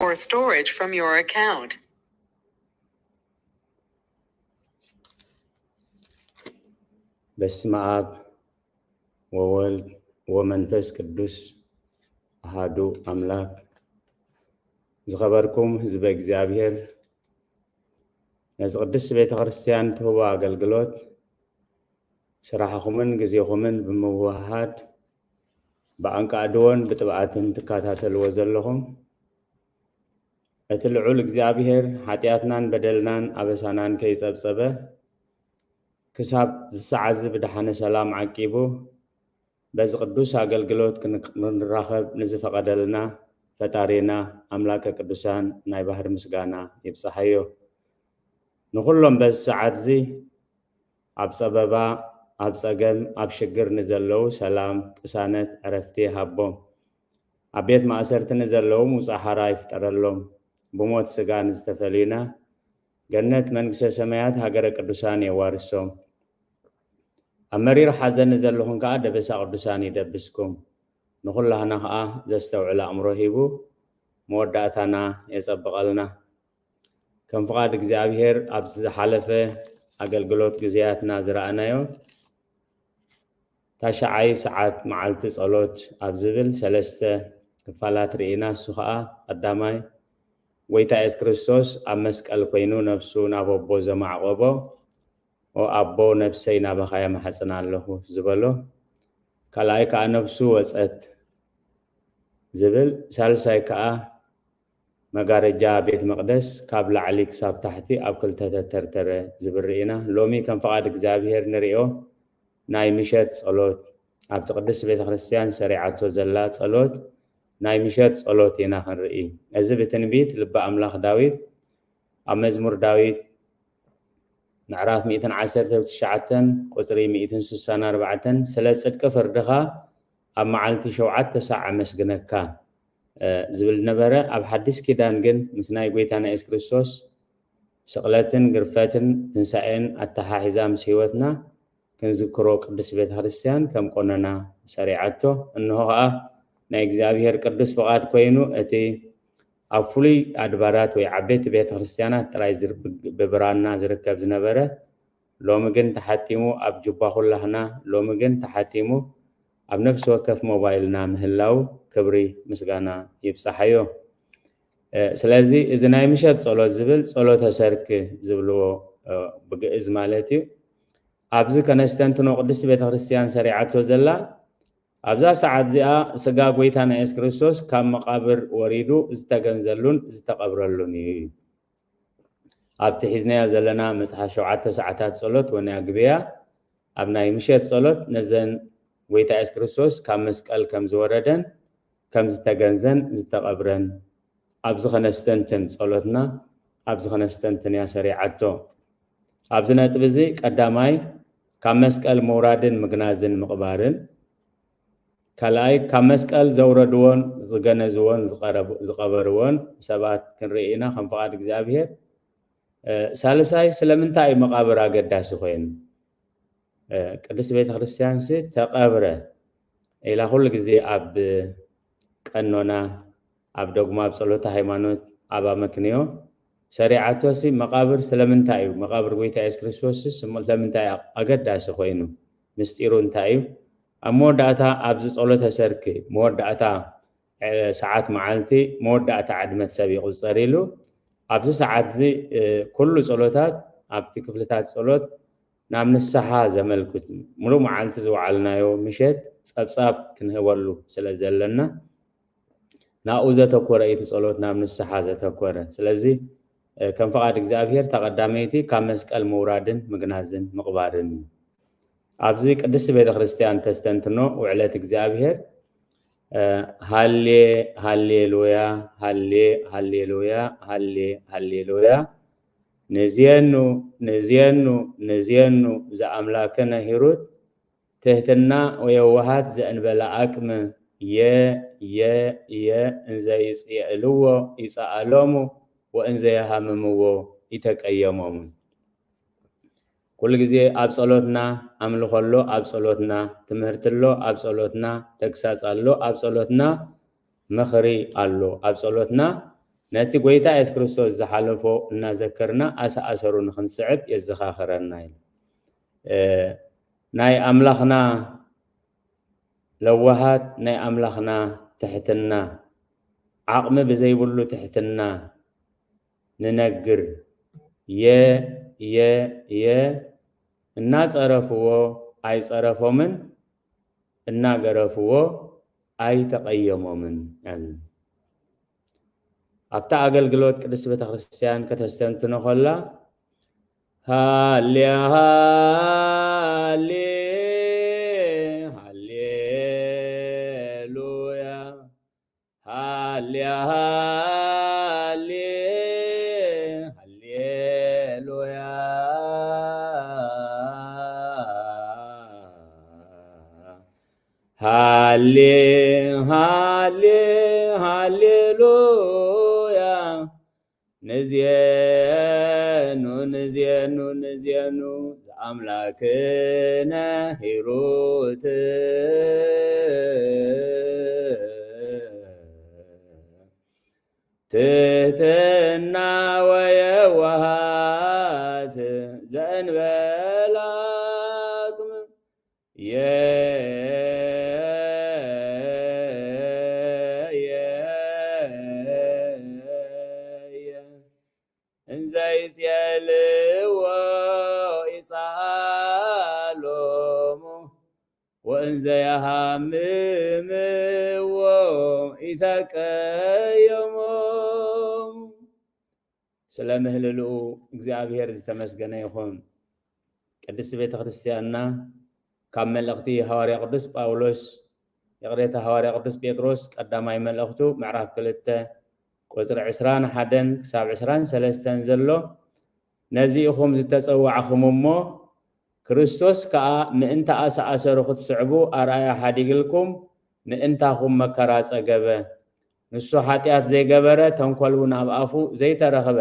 or storage from your account. በስመ አብ ወወልድ ወመንፈስ ቅዱስ አሃዱ አምላክ። ዝኸበርኩም ህዝበ እግዚኣብሔር፣ ነዚ ቅድስት ቤተ ክርስቲያን ትህቦ ኣገልግሎት ስራሕኹምን ግዜኹምን ብምውህሃድ ብኣንቃዕድዎን ብጥብኣትን ትከታተልዎ ዘለኹም፣ እቲ ልዑል እግዚኣብሔር ሓጢኣትናን በደልናን ኣበሳናን ከይጸብጸበ ክሳብ ዝሰዓት እዚ ብደሓነ ሰላም ዓቂቡ በዚ ቅዱስ ኣገልግሎት ክንራኸብ ንዝፈቐደልና ፈጣሪና ኣምላከ ቅዱሳን ናይ ባህር ምስጋና ይብጽሓዮ። ንኹሎም በዚ ሰዓት እዚ ኣብ ጸበባ፣ ኣብ ጸገም፣ ኣብ ሽግር ንዘለዉ ሰላም፣ ቅሳነት፣ ዕረፍቲ ይሃቦም። ኣብ ቤት ማእሰርቲ ንዘለዉ ምውጻእ ሓራ ይፍጠረሎም። ብሞት ስጋ ንዝተፈልዩና ገነት መንግስተ ሰማያት ሃገረ ቅዱሳን የዋርሶም። ኣብ መሪር ሓዘን ንዘለኹም ከኣ ደበሳ ቅዱሳን ይደብስኩም። ንኹላህና ከኣ ዘስተውዕል ኣእምሮ ሂቡ መወዳእታና የጸብቐልና። ከም ፍቓድ እግዚኣብሔር ኣብ ዝሓለፈ ኣገልግሎት ግዜያትና ዝረኣናዮ ታሽዓይ ሰዓት መዓልቲ ጸሎት ኣብ ዝብል ሰለስተ ክፋላት ርኢና። እሱ ኸኣ ቀዳማይ ጎይታ የሱስ ክርስቶስ ኣብ መስቀል ኮይኑ ነፍሱ ናብ ኣቦ ዘማዕቆቦ፣ "ኦ ኣቦ፣ ነፍሰይ ናባኻ የማሕጽና ኣለኹ" ዝበሎ፣ ካልኣይ ከኣ ነፍሱ ወጸት ዝብል፣ ሳልሳይ ከኣ መጋረጃ ቤት መቕደስ ካብ ላዕሊ ክሳብ ታሕቲ ኣብ ክልተ ተተርተረ ዝብል ርኢና። ሎሚ ከም ፍቓድ እግዚኣብሔር ንሪኦ ናይ ምሸት ጸሎት፣ ኣብቲ ቅድስት ቤተ ክርስቲያን ሰሪዓቶ ዘላ ጸሎት ናይ ምሸት ጸሎት ኢና ክንርኢ። እዚ ብትንቢት ልበ ኣምላኽ ዳዊት ኣብ መዝሙር ዳዊት ምዕራፍ ሚእትን ዓሰርተ ትሽዓተን ቁጽሪ ሚእትን ስሳን ኣርባዕተን፣ "ስለ ጽድቂ ፍርድኻ ኣብ መዓልቲ ሸውዓተ ሳዕ ኣመስግነካ" እ፣ ዝብል ነበረ። ኣብ ሓድሽ ኪዳን ግን ምስ ናይ ጎይታና የሱስ ክርስቶስ ስቕለትን ግርፈትን ትንሳኤን ኣተሓሒዛ ምስ ህይወትና ክንዝክሮ ቅድስት ቤተ ክርስቲያን ከም ቆነና ሰሪዓቶ። እንሆ ኸኣ ናይ እግዚኣብሔር ቅዱስ ፍቓድ ኮይኑ እቲ ኣብ ፍሉይ ኣድባራት ወይ ዓበይቲ ቤተ ክርስቲያናት ጥራይ ዝር-፣ ብብራና ዝርከብ ዝነበረ ሎሚ ግን ተሓቲሙ ኣብ ጁባ ኩላህና፣ ሎሚ ግን ተሓቲሙ ኣብ ነፍሲ ወከፍ ሞባይልና ምህላው ክብሪ ምስጋና ይብጻሓዮ። እ፣ ስለዚ እዚ ናይ ምሸት ጸሎት ዝብል ጸሎተ ሰርክ ዝብልዎ፣ እ፣ ብግእዝ ማለት እዩ። ኣብዚ ከነስተንትኖ ቅድስቲ ቤተ ክርስቲያን ሰሪዓቶ ዘላ፣ ኣብዛ ሰዓት እዚኣ ስጋ ጎይታና የሱስ ክርስቶስ ካብ መቓብር ወሪዱ ዝተገንዘሉን ዝተቐብረሉን እዩ። ኣብቲ ሒዝናዮ ዘለና መጽሓፍ ሸውዓተ ሰዓታት ጸሎት ወናያ ግብያ ኣብ ናይ ምሸት ጸሎት ነዘን ጎይታ የሱስ ክርስቶስ ካብ መስቀል ከም ዝወረደን ከም ዝተገንዘን ዝተቐብረን ኣብዚ ኸነስተንትን ጸሎትና ኣብዚ ኸነስተንትን እያ ሰሪዓቶ። ኣብዚ ነጥቢ እዚ ቀዳማይ ካብ መስቀል ምውራድን ምግናዝን ምቕባርን፣ ካልኣይ ካብ መስቀል ዘውረድዎን ዝገነዝዎን ዝቐረብ-፣ ዝቐበርዎን ሰባት ክንርኢ ኢና ከም ፍቓድ እግዚኣብሔር። እ፣ ሳልሳይ ስለምንታይ እዩ መቓብር ኣገዳሲ ኮይኑ? እ፣ ቅድስት ቤተ ክርስቲያንሲ ተቐብረ ኢላ ኩሉ ግዜ ኣብ ቀኖና፣ ኣብ ዶግማ፣ ኣብ ጸሎተ ሃይማኖት፣ ኣብ ኣመክንዮ ሰሪዓቶሲ መቓብር ስለምንታይ እዩ? መቓብር ጎይታ የሱስ ክርስቶስስ እሞ ስለምንታይ ኣገዳሲ ኮይኑ? ምስጢሩ እንታይ እዩ? ኣብ መወዳእታ ኣብዚ ጸሎተ ሰርክ መወዳእታ እ፣ ሰዓት መዓልቲ መወዳእታ ዕድመት ሰብ ይቑጸር ኢሉ፣ ኣብዚ ሰዓት እዚ፣ እ፣ ኩሉ ጸሎታት ኣብቲ ክፍልታት ጸሎት ናብ ንስሓ ዘመልክት፣ ሙሉእ መዓልቲ ዝወዓልናዮ ምሸት ጸብጻብ ክንህበሉ ስለ ዘለና፣ ናብኡ ዘተኮረ እዩ እቲ ጸሎት፣ ናብ ንስሓ ዘተኮረ። ስለዚ፣ እ፣ ከም ፍቓድ እግዚኣብሔር፣ እታ ቀዳመይቲ ካብ መስቀል ምውራድን ምግናዝን ምቕባርን እዩ። ኣብዚ ቅድስቲ ቤተ ክርስቲያን ተስተንትኖ ውዕለት እግዚኣብሔር፣ እ፣ ሃሌ፣ ሃሌሉያ፣ ሃሌ፣ ሃሌሉያ፣ ሃሌ፣ ሃሌሉያ፣ ንዝየኑ፣ ንዝየኑ፣ ንዝየኑ ዘኣምላክነ ሂሩት፣ ትህትና ወየዋሃት ዘእንበለ ኣቅም፣ የ፣ የ፣ የ፣ እንዘ ይጽየእልዎ ይጸኣሎሙ ወእንዘ የሃምምዎ ይተቀየሞሙ። ኩሉ ግዜ ኣብ ጸሎትና፣ ኣምልኾ ኣሎ ኣብ ጸሎትና፣ ትምህርቲ ኣሎ ኣብ ጸሎትና፣ ተግሳጽ ኣሎ ኣብ ጸሎትና፣ ምኽሪ ኣሎ ኣብ ጸሎትና። ነቲ ጎይታ የሱስ ክርስቶስ ዝሓለፎ እናዘከርና ኣሰኣሰሩ ንኽንስዕብ የዘኻኽረና እዩ። እ፣ ናይ ኣምላኽና ለዋሃት፣ ናይ ኣምላኽና ትሕትና፣ ዓቕሚ ብዘይብሉ ትሕትና ንነግር። የ፣ የ፣ የ፣ እናጸረፍዎ ኣይጸረፎምን፣ እናገረፍዎ ኣይተቐየሞምን። ኣብታ ኣገልግሎት ቅድስት ቤተ ክርስቲያን ከተስተንትኖ ከላ፣ ሃሌ፣ ሃሌ፣ ሃሌሉያ፣ ሃሌ፣ ሃሌ፣ ሃሌሉያ፣ ሃሌ፣ ሃሌ፣ ሃሌሉያ። ንዜኑ፣ ንዜኑ፣ ንዜኑ፣ ዘኣምላክነ ሂሩት። ትሕትና ወየዋሃት ዘእንበለ ዓቕሚ። የ፣ የ፣ የ። እንዘ ይጼልዎ ይጸሃሎሙ፣ ወእንዘ የሃምምዎ ይተቀየሞም። ስለ ምህልልኡ እግዚኣብሔር ዝተመስገነ ይኹን። ቅድስቲ ቤተ ክርስቲያንና ካብ መልእኽቲ ሃዋርያ ቅዱስ ጳውሎስ፣ ይቕሬታ፣ ሃዋርያ ቅዱስ ጴጥሮስ ቀዳማይ መልእኽቱ ምዕራፍ ክልተ ቁጽሪ ዕስራን ሓደን ክሳብ ዕስራን ሰለስተን ዘሎ፣ ነዚ ኢኹም ዝተጸዋዕኹም እሞ፣ ክርስቶስ ከኣ ምእንቲ ኣሰኣሰሩ ክትስዕቡ ኣርኣያ ሓዲግልኩም፣ ምእንታኹም መከራ ጸገበ። ንሱ ሓጢኣት ዘይገበረ፣ ተንኮል እውን ኣብ ኣፉ ዘይተረኽበ።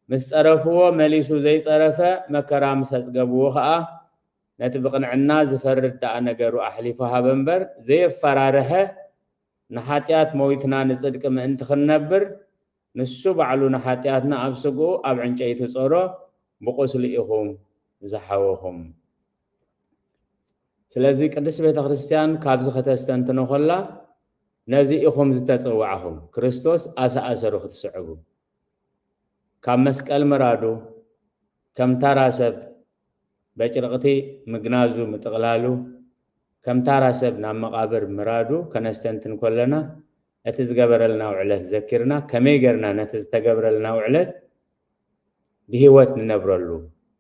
ምስ ጸረፍዎ መሊሱ ዘይጸረፈ፣ መከራ ምስ ኣጽገብዎ ኸኣ፣ ነቲ ብቕንዕና ዝፈርድ ደኣ ነገሩ ኣሕሊፉ ሃበ እምበር፣ ዘየፈራርሀ፣ ንሓጢኣት ሞይትና ንጽድቂ ምእንቲ ክንነብር፣ ንሱ ባዕሉ ንሓጢኣትና ኣብ ስግኡ ኣብ ዕንጨይቲ ጾሮ፣ ብቁስሊ ኢኹም ዝሓወኹም። ስለዚ ቅድስት ቤተ ክርስቲያን ካብዚ ከተስተንትኖ ከላ፣ ነዚ ኢኹም ዝተጸዋዕኹም፣ ክርስቶስ ኣሰኣሰሩ ክትስዕቡ። ካብ መስቀል ምራዱ፣ ከም ታራ ሰብ በጭርቕቲ ምግናዙ ምጥቕላሉ፣ ከም ታራ ሰብ ናብ መቓብር ምራዱ ከነስተንትን ከለና፣ እቲ ዝገበረልና ውዕለት ዘኪርና፣ ከመይ ጌርና ነቲ ዝተገብረልና ውዕለት ብህይወት ንነብረሉ፣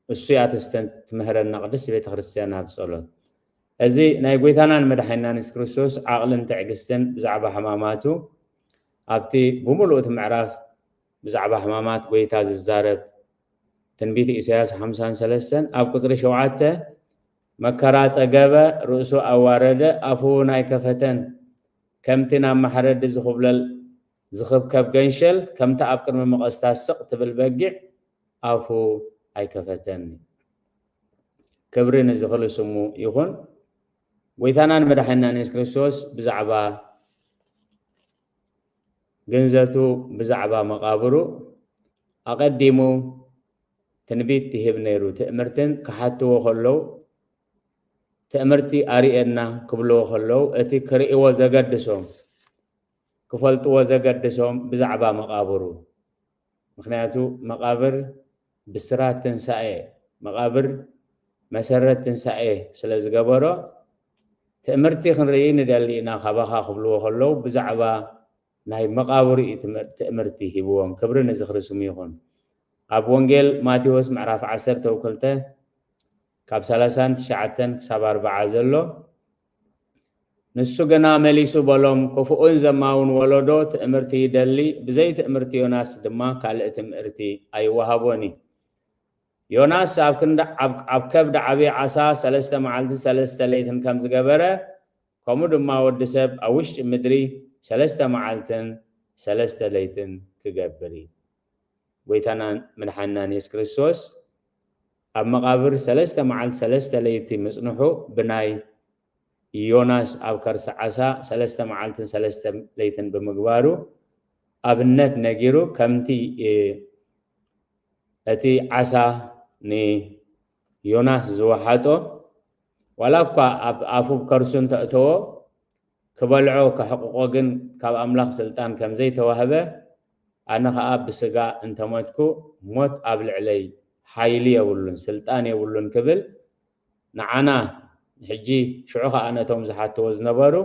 እሱ እያ ተስተን-፣ ትምህረና ቅድስት ቤተ ክርስቲያን ኣብ ጸሎት። እዚ ናይ ጎይታናን መድሓኒናን የሱስ ክርስቶስ ዓቕልን ትዕግስትን ብዛዕባ ሕማማቱ፣ ኣብቲ ብምሉእ እቲ ምዕራፍ ብዛዕባ ሕማማት ጎይታ ዝዛረብ ትንቢት ኢሳያስ ሓምሳን ሰለስተን ኣብ ቁጽሪ ሸውዓተ፣ መከራ ጸገበ፣ ርእሱ ኣዋረደ፣ ኣፉ እውን ኣይከፈተን፣ ከምቲ ናብ ማሕረዲ ዝኹብለል ዝኽብከብ ገንሸል፣ ከምቲ ኣብ ቅድሚ መቐስታ ስቕ ትብል በጊዕ ኣፉ ኣይከፈተን። ክብሪ ንዝኽሪ ስሙ ይኹን። ጎይታናን መድሓኒናን የሱስ ክርስቶስ ብዛዕባ ግንዘቱ፣ ብዛዕባ መቓብሩ ኣቐዲሙ ትንቢት ይህብ ነይሩ። ትእምርትን ክሓትዎ ከለዉ፣ ትእምርቲ ኣርእየና ክብልዎ ከለዉ፣ እቲ ክርእይዎ ዘገድሶም፣ ክፈልጥዎ ዘገድሶም ብዛዕባ መቓብሩ። ምኽንያቱ መቓብር ብስራት ትንሳኤ፣ መቓብር መሰረት ትንሳኤ ስለ ዝገበሮ፣ ትእምርቲ ክንርኢ ንደሊ ኢና ካባኻ ክብልዎ ከለዉ፣ ብዛዕባ ናይ መቓብሩ እዩ ትምህር-፣ ትእምርቲ ሂብዎም። ክብሪ ንዝኽሪ ስሙ ይኹን። ኣብ ወንጌል ማቴዎስ ምዕራፍ ዓሰርተ ወክልተ ካብ ሰላሳን ትሽዓተን ክሳብ ኣርብዓ ዘሎ፣ ንሱ ግና መሊሱ በሎም፣ ክፉእን ዘማውን ወለዶ ትእምርቲ ይደሊ፣ ብዘይ ትእምርቲ ዮናስ ድማ ካልእ ትምህርቲ ኣይወሃቦን እዩ። ዮናስ ኣብ ክንዲ፣ ኣብ፣ ኣብ ከብዲ ዓብዪ ዓሳ ሰለስተ መዓልትን ሰለስተ ለይትን ከም ዝገበረ፣ ከምኡ ድማ ወዲ ሰብ ኣብ ውሽጢ ምድሪ ሰለስተ መዓልትን ሰለስተ ለይትን ክገብር እዩ። ጎይታናን መድሓኒናን የሱስ ክርስቶስ ኣብ መቓብር ሰለስተ መዓልቲ ሰለስተ ለይቲ ምጽንሑ፣ ብናይ ዮናስ ኣብ ከርሲ ዓሳ ሰለስተ መዓልትን ሰለስተ ለይትን ብምግባሩ፣ ኣብነት ነጊሩ፣ ከምቲ እቲ ዓሳ ንዮናስ ዝወሓጦ፣ ዋላ እኳ ኣብ ኣፉ ከርሱ እንተእተዎ፣ ክበልዖ ከሕቕቆ ግን ካብ ኣምላኽ ስልጣን ከም ዘይተዋህበ፣ ኣነ ኸኣ ብስጋ እንተሞትኩ፣ ሞት ኣብ ልዕለይ ሓይሊ የብሉን፣ ስልጣን የብሉን ክብል ንዓና፣ ሕጂ ሽዑ ኸኣ ነቶም ዝሓትዎ ዝነበሩ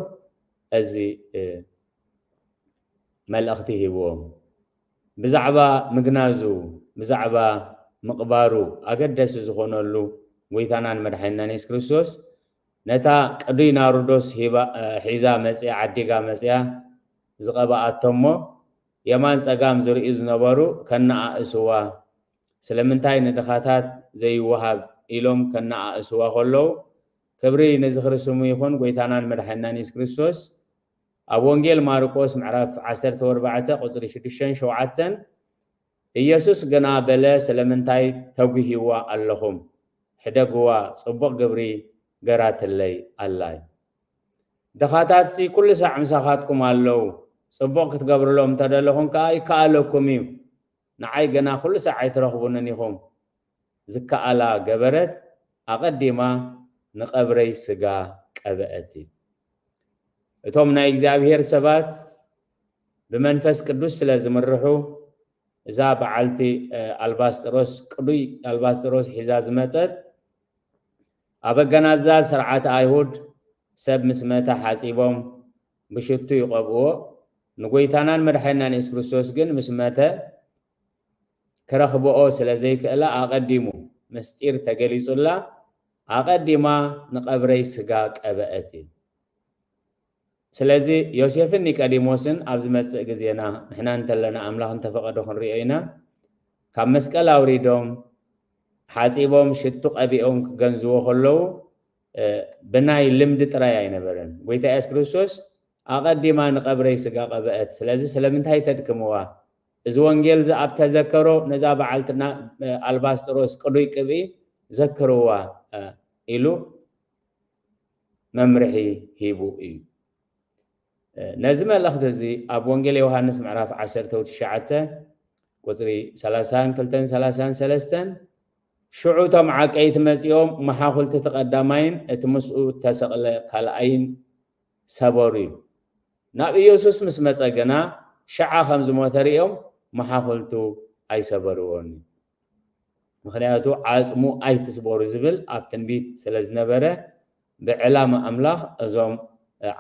እዚ መልእኽቲ ሂብዎም። ብዛዕባ ምግናዙ፣ ብዛዕባ ምቕባሩ ኣገደሲ ዝኾነሉ ጎይታናን መድሓኒናን የሱስ ክርስቶስ፣ ነታ ቅዱይ ናርዶስ ሂባ፣ እ፣ ሒዛ መጽያ፣ ዓዲጋ መጽያ ዝቐብኣቶ እሞ፣ የማን ጸጋም ዝርእዩ ዝነበሩ ከነኣእስዋ፣ ስለምንታይ ንድኻታት ዘይወሃብ ኢሎም ከነኣእስዋ ከለዉ፣ ክብሪ ንዝኽሪ ስሙ ይኹን፣ ጎይታናን መድሓኒናን የሱስ ክርስቶስ ኣብ ወንጌል ማርቆስ ምዕራፍ ዓሰርተ ኣርባዕተ ቁጽሪ ሽዱሽተን ሸውዓተን፣ ኢየሱስ ግና በለ፣ ስለምንታይ ተጒሂዋ ኣለኹም? ሕደግዋ፣ ጽቡቕ ግብሪ ገራትለይ ኣላ እዩ። ድኻታትሲ ኩሉ ሳዕ ምሳኻትኩም ኣለዉ፣ ጽቡቕ ክትገብርሎም እንተደለኹም ከኣ ይከኣለኩም እዩ። ንዓይ ግና ኩሉ ሳዕ ኣይትረኽቡንን ኢኹም። ዝከኣላ ገበረት፣ ኣቐዲማ ንቐብረይ ስጋ ቀብአት። እቶም ናይ እግዚኣብሔር ሰባት ብመንፈስ ቅዱስ ስለ ዝምርሑ፣ እዛ በዓልቲ፣ እ፣ ኣልባስጥሮስ፣ ቅዱይ ኣልባስጥሮስ ሒዛ ዝመጸት፣ ኣብ ኣገናዝዛ ስርዓት ኣይሁድ ሰብ ምስ መተ ሓጺቦም ብሽቱ ይቐብእዎ። ንጎይታናን መድሓኒናን የሱስ ክርስቶስ ግን ምስ መተ ክረኽብኦ ስለ ዘይክእላ ኣቐዲሙ ምስጢር ተገሊጹላ፣ ኣቐዲማ ንቐብረይ ስጋ ቀብአት። ስለዚ ዮሴፍን ኒቀዲሞስን ኣብ ዝመጽእ ግዜና ንሕና እንተለና ኣምላኽ እንተፈቐዶ ክንሪኦ ኢና። ካብ መስቀል ኣውሪዶም፣ ሓጺቦም፣ ሽቱ ቀቢኦም ክገንዝዎ ከለዉ፣ እ፣ ብናይ ልምዲ ጥራይ ኣይነበረን። ጎይታ የሱስ ክርስቶስ ኣቐዲማ ንቐብረይ ስጋ ቀብአት። ስለዚ ስለምንታይ ተድክምዋ? እዚ ወንጌል እዚ ኣብ ተዘከሮ ነዛ በዓልትና፣ እ፣ ኣልባስጥሮስ ቅዱይ ቅብኢ ዘክርዋ፣ እ፣ ኢሉ መምርሒ ሂቡ እዩ። እ፣ ነዚ መልእኽቲ እዚ ኣብ ወንጌል ዮሃንስ ምዕራፍ ዓሰርተ ትሽዓተ ቁጽሪ ሰላሳን ክልተን ሰላሳን ሰለስተን፣ ሽዑ እቶም ዓቀይቲ መጺኦም መሓኹልቲ እቲ ቀዳማይን እቲ ምስኡ እተሰቕለ ካልኣይን ሰበሩ እዩ። ናብ ኢየሱስ ምስ መጸ ግና ሽዓ ከም ዝሞተ ርእዮም መሓኹልቱ ኣይሰበርዎን እዩ። ምኽንያቱ ዓጽሙ ኣይትስበሩ ዝብል ኣብ ትንቢት ስለ ዝነበረ፣ ብዕላማ ኣምላኽ እዞም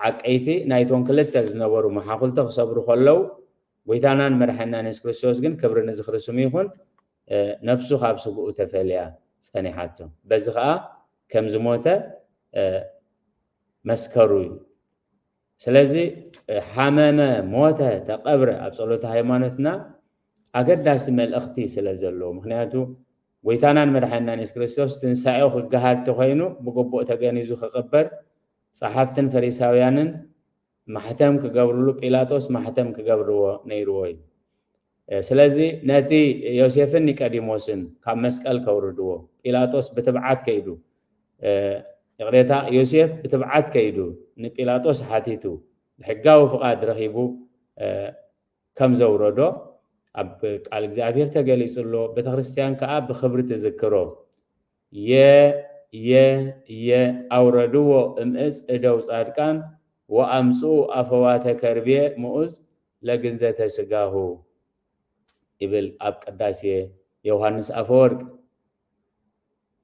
ዓቀይቲ ናይቶም ክልተ ዝነበሩ መሓኹልቲ ክሰብሩ ከለዉ፣ ጎይታናን መድሓኒናን የሱስ ክርስቶስ ግን፣ ክብሪ ንዝኽሪ ስሙ ይኹን፣ እ፣ ነፍሱ ካብ ስግኡ ተፈልያ ጸኒሓቶ። በዚ ኸኣ ከም ዝሞተ፣ እ፣ መስከሩ እዩ። ስለዚ፣ እ፣ ሓመመ፣ ሞተ፣ ተቐብረ ኣብ ጸሎተ ሃይማኖትና ኣገዳሲ መልእኽቲ ስለ ዘለዎ፣ ምኽንያቱ ጎይታናን መድሓኒናን የሱስ ክርስቶስ ትንሳኤኡ ክገሃድ ተኾይኑ ብግቡእ ተገኒዙ ክቕበር ጸሓፍትን ፈሪሳውያንን ማሕተም ክገብርሉ፣ ጲላጦስ ማሕተም ክገብርዎ ነይርዎ እዩ። እ፣ ስለዚ ነቲ ዮሴፍን ኒቀዲሞስን ካብ መስቀል ከውርድዎ፣ ጲላጦስ ብትብዓት ከይዱ፣ እ፣ ይቕሬታ፣ ዮሴፍ ብትብዓት ከይዱ ንጲላጦስ ሓቲቱ፣ ብሕጋዊ ፍቓድ ረኺቡ፣ እ፣ ከም ዘውረዶ ኣብ ቃል እግዚኣብሔር ተገሊጹ ኣሎ። ቤተ ክርስቲያን ከኣ ብኽብሪ ትዝክሮ። የ፣ የ፣ የ፣ ኣውረድዎ እምእጽ እደው ጻድቃን ወኣምጽኡ ኣፈዋተ ከርቤ ምኡዝ ለግንዘተ ስጋሁ ይብል ኣብ ቅዳሴ ዮሃንስ ኣፈወርቅ።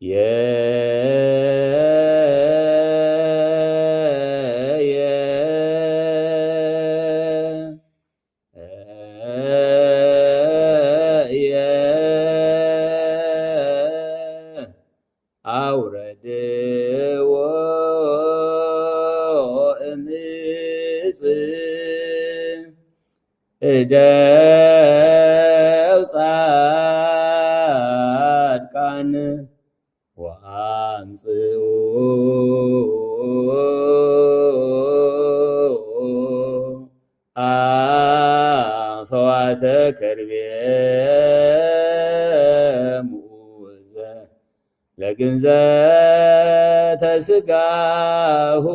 የ፣ የ፣ የ፣ ኣውረድዎ እምፅ እደው ጻድቃን ወኣምጽኡ ኣፈዋተ ከርቤ ምኡዘ ለግንዘተ ስጋሁ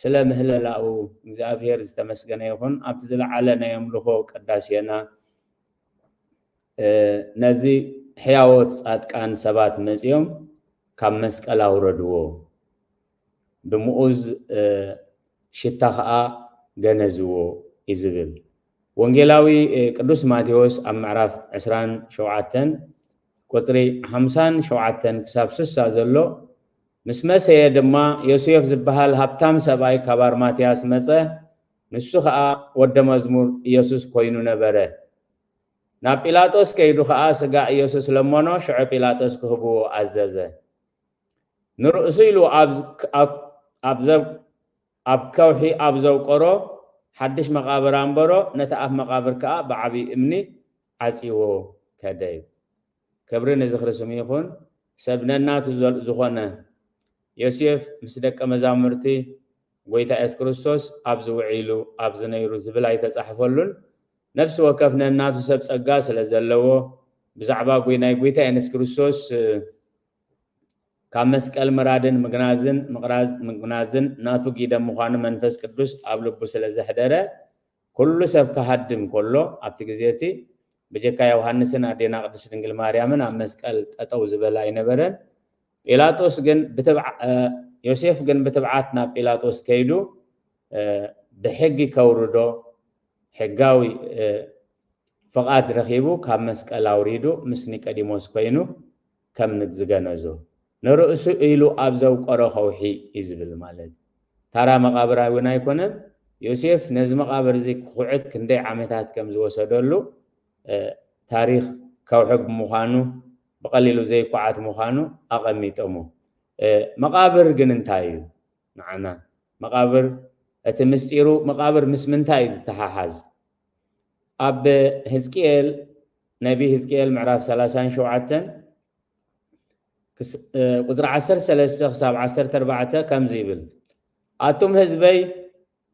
ስለ ምህለላኡ እግዚኣብሔር ዝተመስገነ ይኹን። ኣብቲ ዝለዓለ ናይ ኣምልኾ ቅዳሴና፣ እ፣ ነዚ ሕያዎት ጻድቃን ሰባት መጺኦም ካብ መስቀል ኣውረድዎ፣ ብምኡዝ፣ እ፣ ሽታ ኸኣ ገነዝዎ እዩ ዝብል። ወንጌላዊ፣ እ፣ ቅዱስ ማቴዎስ ኣብ ምዕራፍ ዕስራን ሸውዓተን ቁጽሪ ሓምሳን ሸውዓተን ክሳብ ስሳ ዘሎ፣ ምስ መሰየ ድማ ዮሴፍ ዝበሃል ሃብታም ሰብኣይ ካብ ኣርማትያስ መጸ፣ ንሱ ኸኣ ወደ መዝሙር ኢየሱስ ኮይኑ ነበረ። ናብ ጲላጦስ ከይዱ ኸኣ ስጋ ኢየሱስ ለመኖ፣ ሽዑ ጲላጦስ ክህብዎ ኣዘዘ። ንርእሱ ኢሉ ኣብ፣ ኣብ፣ ኣብ ዘብ-፣ ኣብ ከውሒ ኣብ ዘውቀሮ ሓድሽ መቓብር ኣንበሮ፣ ነቲ ኣፍ መቓብር ከኣ ብዓቢ እምኒ ዓጽይዎ ከደ እዩ። ክብሪ ንዝኽሪ ስሙ ይኹን። ሰብ ነናቱ ዘል-፣ ዝኾነ ዮሴፍ ምስ ደቀ መዛሙርቲ ጎይታ የሱስ ክርስቶስ ኣብዚ ውዒሉ፣ ኣብዚ ነይሩ ዝብል ኣይተጻሕፈሉን። ነፍሲ ወከፍ ነናቱ ሰብ ጸጋ ስለ ዘለዎ፣ ብዛዕባ ጎይ-፣ ናይ ጎይታ የሱስ ክርስቶስ፣ እ፣ ካብ መስቀል ምራድን ምግናዝን፣ ምቕራዝ፣ ምግናዝን ናቱ ጊደ ምዃኑ መንፈስ ቅዱስ ኣብ ልቡ ስለ ዘሕደረ፣ ኩሉ ሰብ ክሃድም ከሎ፣ ኣብቲ ግዜ እቲ ብጀካ ዮሃንስን ኣዴና ቅድስት ድንግል ማርያምን ኣብ መስቀል ጠጠው ዝበለ ኣይነበረን። ጲላጦስ ግን ብትብዓ-፣ እ፣ ዮሴፍ ግን ብትብዓት ናብ ጲላጦስ ከይዱ፣ እ፣ ብሕጊ ከውርዶ ሕጋዊ፣ እ፣ ፍቓድ ረኺቡ ካብ መስቀል ኣውሪዱ ምስ ኒቆዲሞስ ኮይኑ ከም ዝገነዞ፣ ንርእሱ ኢሉ ኣብ ዘውቀሮ ከውሒ እዩ ዝብል ማለት እዩ። ታራ መቓብር እውን ኣይኮነን። ዮሴፍ ነዚ መቓብር እዚ ክኹዕት ክንደይ ዓመታት ከም ዝወሰደሉ፣ እ፣ ታሪኽ ከውሒ ብምዃኑ፣ ብቐሊሉ ዘይኳዓት ምዃኑ ኣቐሚጦሞ። እ፣ መቓብር ግን እንታይ እዩ? ንዓና መቓብር፣ እቲ ምስጢሩ መቓብር ምስ ምንታይ እዩ ዝተሓሓዝ? ኣብ ህዝቅኤል፣ ነቢ ህዝቅኤል ምዕራፍ ሰላሳን ሸውዓተን ክስ-፣ እ፣ ቁጽሪ ዓሰርተ ሰለስተ ክሳብ ዓሰርተ ኣርባዕተ ከምዚ ይብል፣ ኣቱም ህዝበይ፣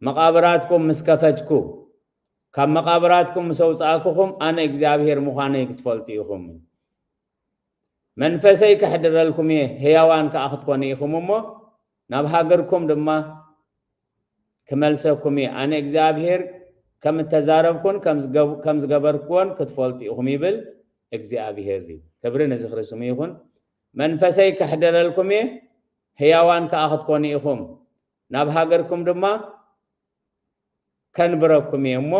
መቓብራትኩም ምስ ከፈትኩ፣ ካብ መቓብራትኩም ምስ ኣውጻእኩኹም፣ ኣነ እግዚኣብሄር ምዃነይ ክትፈልጡ ኢኹም። መንፈሰይ ከሕድረልኩም እየ፣ ህያዋን ከኣ ክትኮኑ ኢኹም እሞ፣ ናብ ሃገርኩም ድማ ክመልሰኩም እየ። ኣነ እግዚኣብሄር ከም እተዛረብኩን ከም ዝገብ-፣ ከም ዝገበርክዎን ክትፈልጡ ኢኹም ይብል እግዚኣብሄር እዩ። ክብሪ ንዝኽሪ ስሙ ይኹን። መንፈሰይ ከሕድረልኩም እየ፣ ህያዋን ከኣ ክትኮኑ ኢኹም። ናብ ሃገርኩም ድማ ከንብረኩም እየ እሞ፣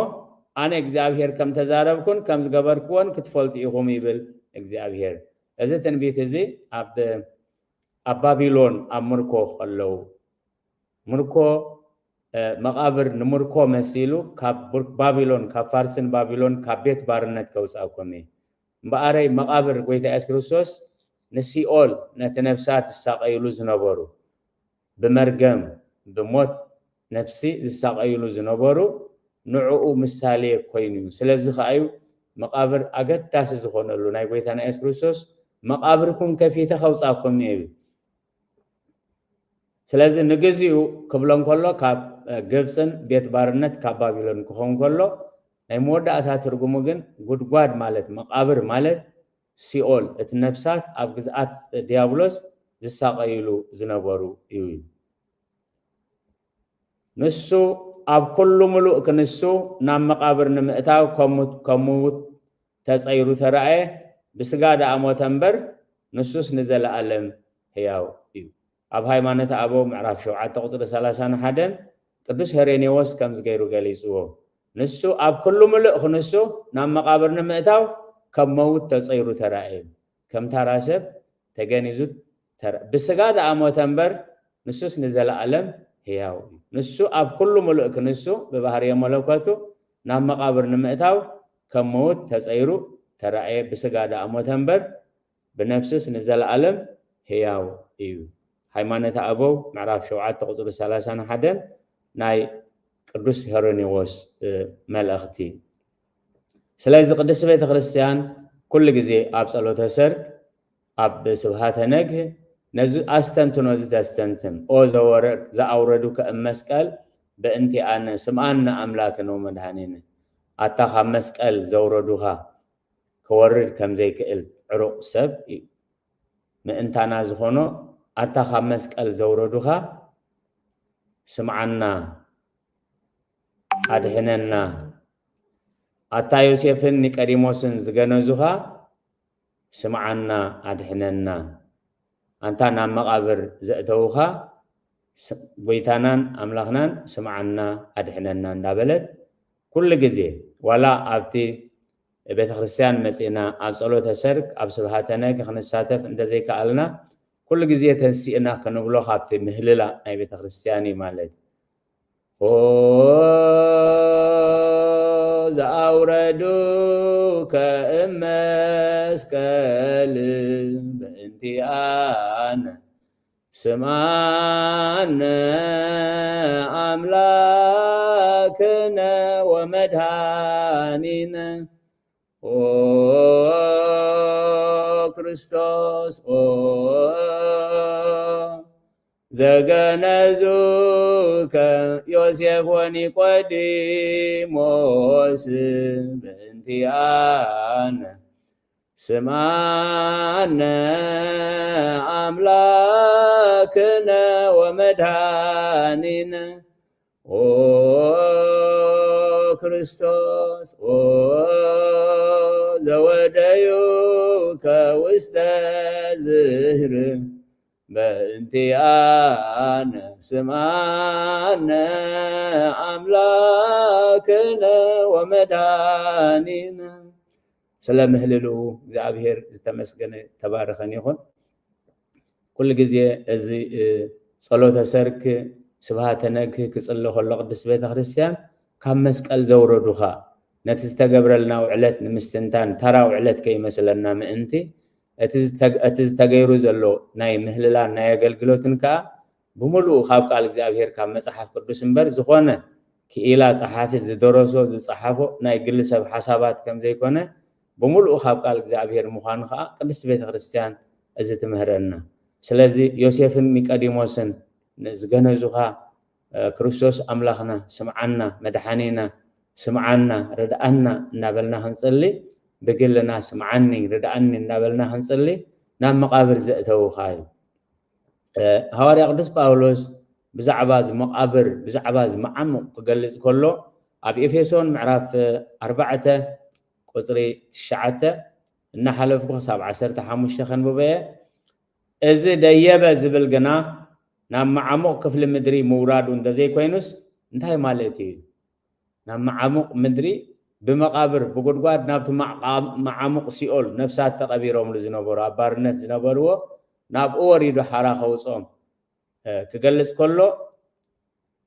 ኣነ እግዚኣብሄር ከም ተዛረብኩን ከም ዝገበርክዎን ክትፈልጡ ኢኹም ይብል እግዚኣብሄር። እዚ ትንቢት እዚ ኣብ፣ ኣብ ባቢሎን ኣብ ምርኮ ከለዉ፣ ምርኮ፣ እ፣ መቓብር ንምርኮ መሲሉ ካብ ቡር-፣ ባቢሎን፣ ካብ ፋርስን ባቢሎን፣ ካብ ቤት ባርነት ከውጻእኩም እየ። እምበኣረይ መቓብር ጎይታ የሱስ ክርስቶስ ንሲኦል፣ ነቲ ነፍሳት ዝሳቐይሉ ዝነበሩ፣ ብመርገም፣ ብሞት ነፍሲ ዝሳቐይሉ ዝነበሩ ንዕኡ ምሳሌ ኮይኑ እዩ። ስለዚ ከኣ እዩ መቓብር ኣገዳሲ ዝኾነሉ ናይ ጎይታና የሱስ ክርስቶስ፣ "መቓብርኩም ከፊተ ከውጻኩም እየ" ይብል። ስለዚ ንግዚኡ ክብሎ እንከሎ፣ ካብ፣ እ፣ ግብጽን ቤት ባርነት ካብ ባቢሎን ክኸውን ከሎ፣ ናይ መወዳእታ ትርጉሙ ግን ጉድጓድ ማለት፣ መቓብር ማለት ሲኦል፣ እቲ ነፍሳት ኣብ ግዝኣት ዲያብሎስ ዝሳቐይሉ ዝነበሩ እዩ። ንሱ ኣብ ኩሉ ምሉእ ክንሱ ናብ መቓብር ንምእታው ከም ምውት፣ ከም ምውት ተጸይሩ ተራእየ፣ ብስጋ ደኣ ሞተ እምበር፣ ንሱስ ንዘለኣለም ሕያው እዩ። ኣብ ሃይማኖተ ኣበው ምዕራፍ ሸውዓተ ቁጽሪ ሰላሳን ሓደን ቅዱስ ሄሬኔዎስ ከምዚ ገይሩ ገሊጽዎ፣ ንሱ ኣብ ኩሉ ምሉእ ክንሱ ናብ መቓብር ንምእታው ከም መውት ተጸይሩ ተራእየ። ከም ታራ ሰብ ተገኒዙ ተራ-፣ ብስጋ ደኣ ሞተ እምበር፣ ንሱስ ንዘለኣለም ሕያው እዩ። ንሱ ኣብ ኩሉ ምሉእ ክንሱ ብባህርየ መለኮቱ ናብ መቓብር ንምእታው ከም መውት ተጸይሩ ተራእየ። ብስጋ ደኣ ሞተ እምበር፣ ብነፍስስ ንዘለኣለም ሕያው እዩ። ሃይማኖተ ኣበው ምዕራፍ ሸውዓተ ቁጽሪ ሰላሳን ሓደን ናይ ቅዱስ ሄሬኔዎስ፣ እ፣ መልእኽቲ። ስለዚ ቅድስቲ ቤተ ክርስቲያን ኩሉ ግዜ ኣብ ጸሎተ ሰርክ፣ ኣብ ስብሃተ ነግህ ነዚ ኣስተንትኖ እዚ ተስተንትን፣ "ኦ ዘወረ-፣ ዘኣውረዱከ እም መስቀል በእንቲኣነ፣ ስምዓነ ኣምላክነ ወመድኃኒነ።" ኣታ ካብ መስቀል ዘውረዱኻ ክወርድ ከም ዘይክእል ዕሩቕ ሰብ እዩ። ምእንታና ዝኾኖ ኣታ ካብ መስቀል ዘውረዱኻ ስምዓና፣ ኣድሕነና። ኣታ ዮሴፍን ኒቀዲሞስን ዝገነዙኻ፣ ስምዓና፣ ኣድሕነና። ኣንታ ናብ መቓብር ዘእተውኻ፣ ስ-፣ ጎይታናን ኣምላኽናን ስምዓና፣ ኣድሕነና እንዳበለት ኩሉ ግዜ፣ ዋላ ኣብቲ ቤተ ክርስቲያን መጺእና ኣብ ጸሎተ ሰርክ፣ ኣብ ስብሃተ ነግ ክንሳተፍ እንተዘይከኣልና፣ ኩሉ ግዜ ተንሲእና ክንብሎ ካብቲ ምህልላ ናይ ቤተ ክርስቲያን እዩ ማለት። ኦ ዘኣውረዱከ እም መስቀል በእንቲኣነ ስምዓነ ኣምላክነ ወመድኃኒነ። ኦ ክርስቶስ፣ ኦ ዘገነዙከ ዮሴፍ ወኒቆዲሞስ በእንቲኣነ ስምዓነ ኣምላክነ ወመድኃኒነ። ኦ ክርስቶስ፣ ኦ ዘወደዩከ ውስተ ዝህር በእንቲኣነ ስምዓነ ኣምላክነ ወመድኃኒነ። ስለ ምህልልኡ እግዚኣብሔር ዝተመስገነ ተባረኸን ይኹን። ኩሉ ግዜ እዚ፣ እ፣ ጸሎተ ሰርክ ስብሃተ ነግህ ክጽሊ ከሎ ቅድስት ቤተ ክርስቲያን ካብ መስቀል ዘውረዱኻ ነቲ ዝተገብረልና ውዕለት ንምስትንታን ተራ ውዕለት ከይመስለና ምእንቲ እቲ ዝተግ-፣ እቲ ዝተገይሩ ዘሎ ናይ ምህልላን ናይ ኣገልግሎትን ከኣ ብምሉኡ ካብ ቃል እግዚኣብሔር ካብ መጽሓፍ ቅዱስ እምበር ዝኾነ ክኢላ ጸሓፊ ዝደረሶ ዝጸሓፎ ናይ ግሊ ሰብ ሓሳባት ከም ዘይኮነ ብምሉኡ ካብ ቃል እግዚኣብሔር ምዃኑ ከኣ ቅድስት ቤተ ክርስቲያን እዚ ትምህረና። ስለዚ ዮሴፍን ኒቆዲሞስን ንዝገነዙኻ፣ እ፣ ክርስቶስ ኣምላኽና ስምዓና፣ መድሓኒና ስምዓና፣ ርድኣና እናበልና ክንጽሊ፣ ብግልና ስምዓኒ፣ ርድኣኒ እናበልና ክንጽሊ ናብ መቓብር ዘእተውኻ እዩ። እ፣ ሃዋርያ ቅዱስ ጳውሎስ ብዛዕባ እዚ መቓብር፣ ብዛዕባ እዚ መዓሙቕ ክገልጽ ከሎ ኣብ ኤፌሶን ምዕራፍ ኣርባዕተ ቁጽሪ ትሽዓተ እናሓለፍኩ ክሳብ ዓሰርተ ሓሙሽተ ከንብቦ እየ። እዚ ደየበ ዝብል ግና ናብ መዓሙቕ ክፍሊ ምድሪ ምውራዱ እንተዘይኮይኑስ እንታይ ማለት እዩ? ናብ መዓሙቕ ምድሪ ብመቓብር ብጉድጓድ ናብቲ መዓ-፣ መዓሙቕ ሲኦል ነፍሳት ተቐቢሮምሉ ዝነበሩ ኣብ ባርነት ዝነበርዎ ናብኡ ወሪዱ ሓራ ከውፅኦም፣ እ፣ ክገልጽ ከሎ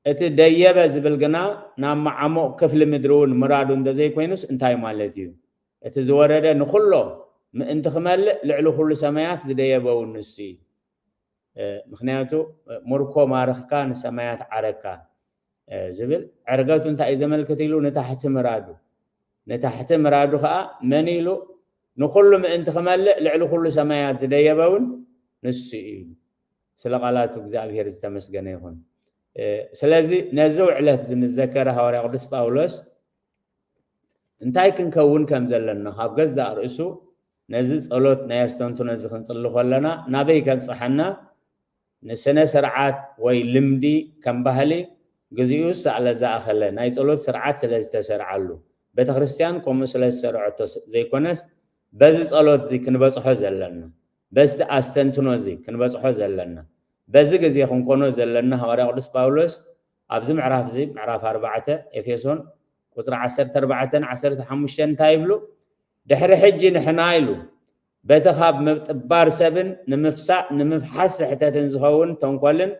እቲ ደየበ ዝብል ግና ናብ መዓሙቕ ክፍሊ ምድሪ እውን ምራዱ እንተዘይኮይኑስ እንታይ ማለት እዩ? እቲ ዝወረደ ንኹሎ ምእንቲ ክመልእ ልዕሊ ኩሉ ሰማያት ዝደየበ እውን ንሱ እዩ። እ፣ ምኽንያቱ፣ እ፣ ምርኮ ማርኽካ ንሰማያት ዓረግካ፣ እ፣ ዝብል ዕርገቱ እንታይ እዩ ዘመልክት ኢሉ ንታሕቲ ምራዱ። ንታሕቲ ምራዱ ኸዓ መን ኢሉ ንኹሉ ምእንቲ ክመልእ ልዕሊ ኩሉ ሰማያት ዝደየበ እውን ንሱ እዩ። ስለ ቃላቱ እግዚኣብሔር ዝተመስገነ ይኹን። እ፣ ስለዚ ነዚ ውዕለት እዚ ምስ ዘከረ ሃዋርያ ቅዱስ ጳውሎስ እንታይ ክንከውን ከም ዘለና ካብ ገዛእ ርእሱ ነዚ ጸሎት ናይ ኣስተንትኖ እዚ ክንጽሊ ከለና ናበይ ከብጽሓና? ንስነ ስርዓት ወይ ልምዲ ከም ባህሊ ግዚኡ ሳለ ዝኣኸለ ናይ ጸሎት ስርዓት ስለ ዝተሰርዓሉ፣ ቤተ ክርስቲያን ከምኡ ስለ ዝሰርዐቶ ስ-፣ ዘይኮነስ በዚ ጸሎት እዚ ክንበጽሖ ዘለና፣ በዚ ኣስተንትኖ እዚ ክንበጽሖ ዘለና፣ በዚ ግዜ ክንኮኖ ዘለና ሃዋርያ ቅዱስ ጳውሎስ ኣብዚ ምዕራፍ እዚ፣ ምዕራፍ ኣርባዕተ ኤፌሶን ቁጽሪ ዓሰርተ ኣርባዕተን ዓሰርተ ሓሙሽተን እንታይ ይብሉ? ድሕሪ ሕጂ ንሕና ኢሉ በቲ ካብ ምጥባር ሰብን ንምፍሳእ ንምፍሓስ ስሕተትን ዝኸውን ተንኮልን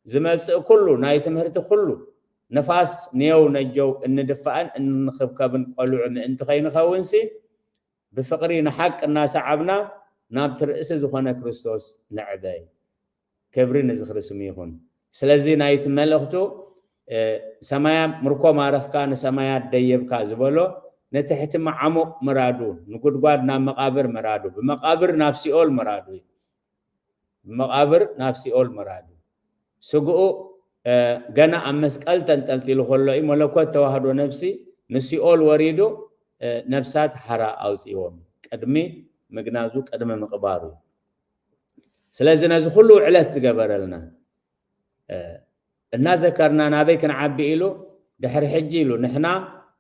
ዝመጽእ ኩሉ ናይ ትምህርቲ ኩሉ ንፋስ ንየው ነጀው እንድፋእን እንኽብከብን ቆልዑ ምእንቲ ከይንኸውንሲ ብፍቕሪ ንሓቂ እናሰዓብና ናብቲ ርእሲ ዝኾነ ክርስቶስ ንዕበ። ክብሪ ንዝኽሪ ስሙ ይኹን። ስለዚ ናይቲ መልእኽቱ፣ እ፣ ሰማያ ምርኮ ማረኽካ ንሰማያት ደየብካ ዝበሎ ንትሕቲ መዓሙቕ ምራዱ፣ ንጉድጓድ ናብ መቓብር ምራዱ፣ ብመቓብር ናብ ሲኦል ምራዱ እዩ። ብመቓብር ናብ ሲኦል ምራዱ። ስግኡ፣ እ፣ ገና ኣብ መስቀል ተንጠልጢሉ ከሎ እዩ መለኮት ተዋህዶ ነፍሲ ንሲኦል ወሪዱ፣ እ፣ ነፍሳት ሓራ ኣውፅዎም። ቅድሚ ምግናዙ፣ ቅድሚ ምቕባሩ። ስለዚ ነዚ ኩሉ ውዕለት ዝገበረልና፣ እ፣ እናዘከርና ናበይ ክንዓቢ ኢሉ ድሕሪ ሕጂ ኢሉ ንሕና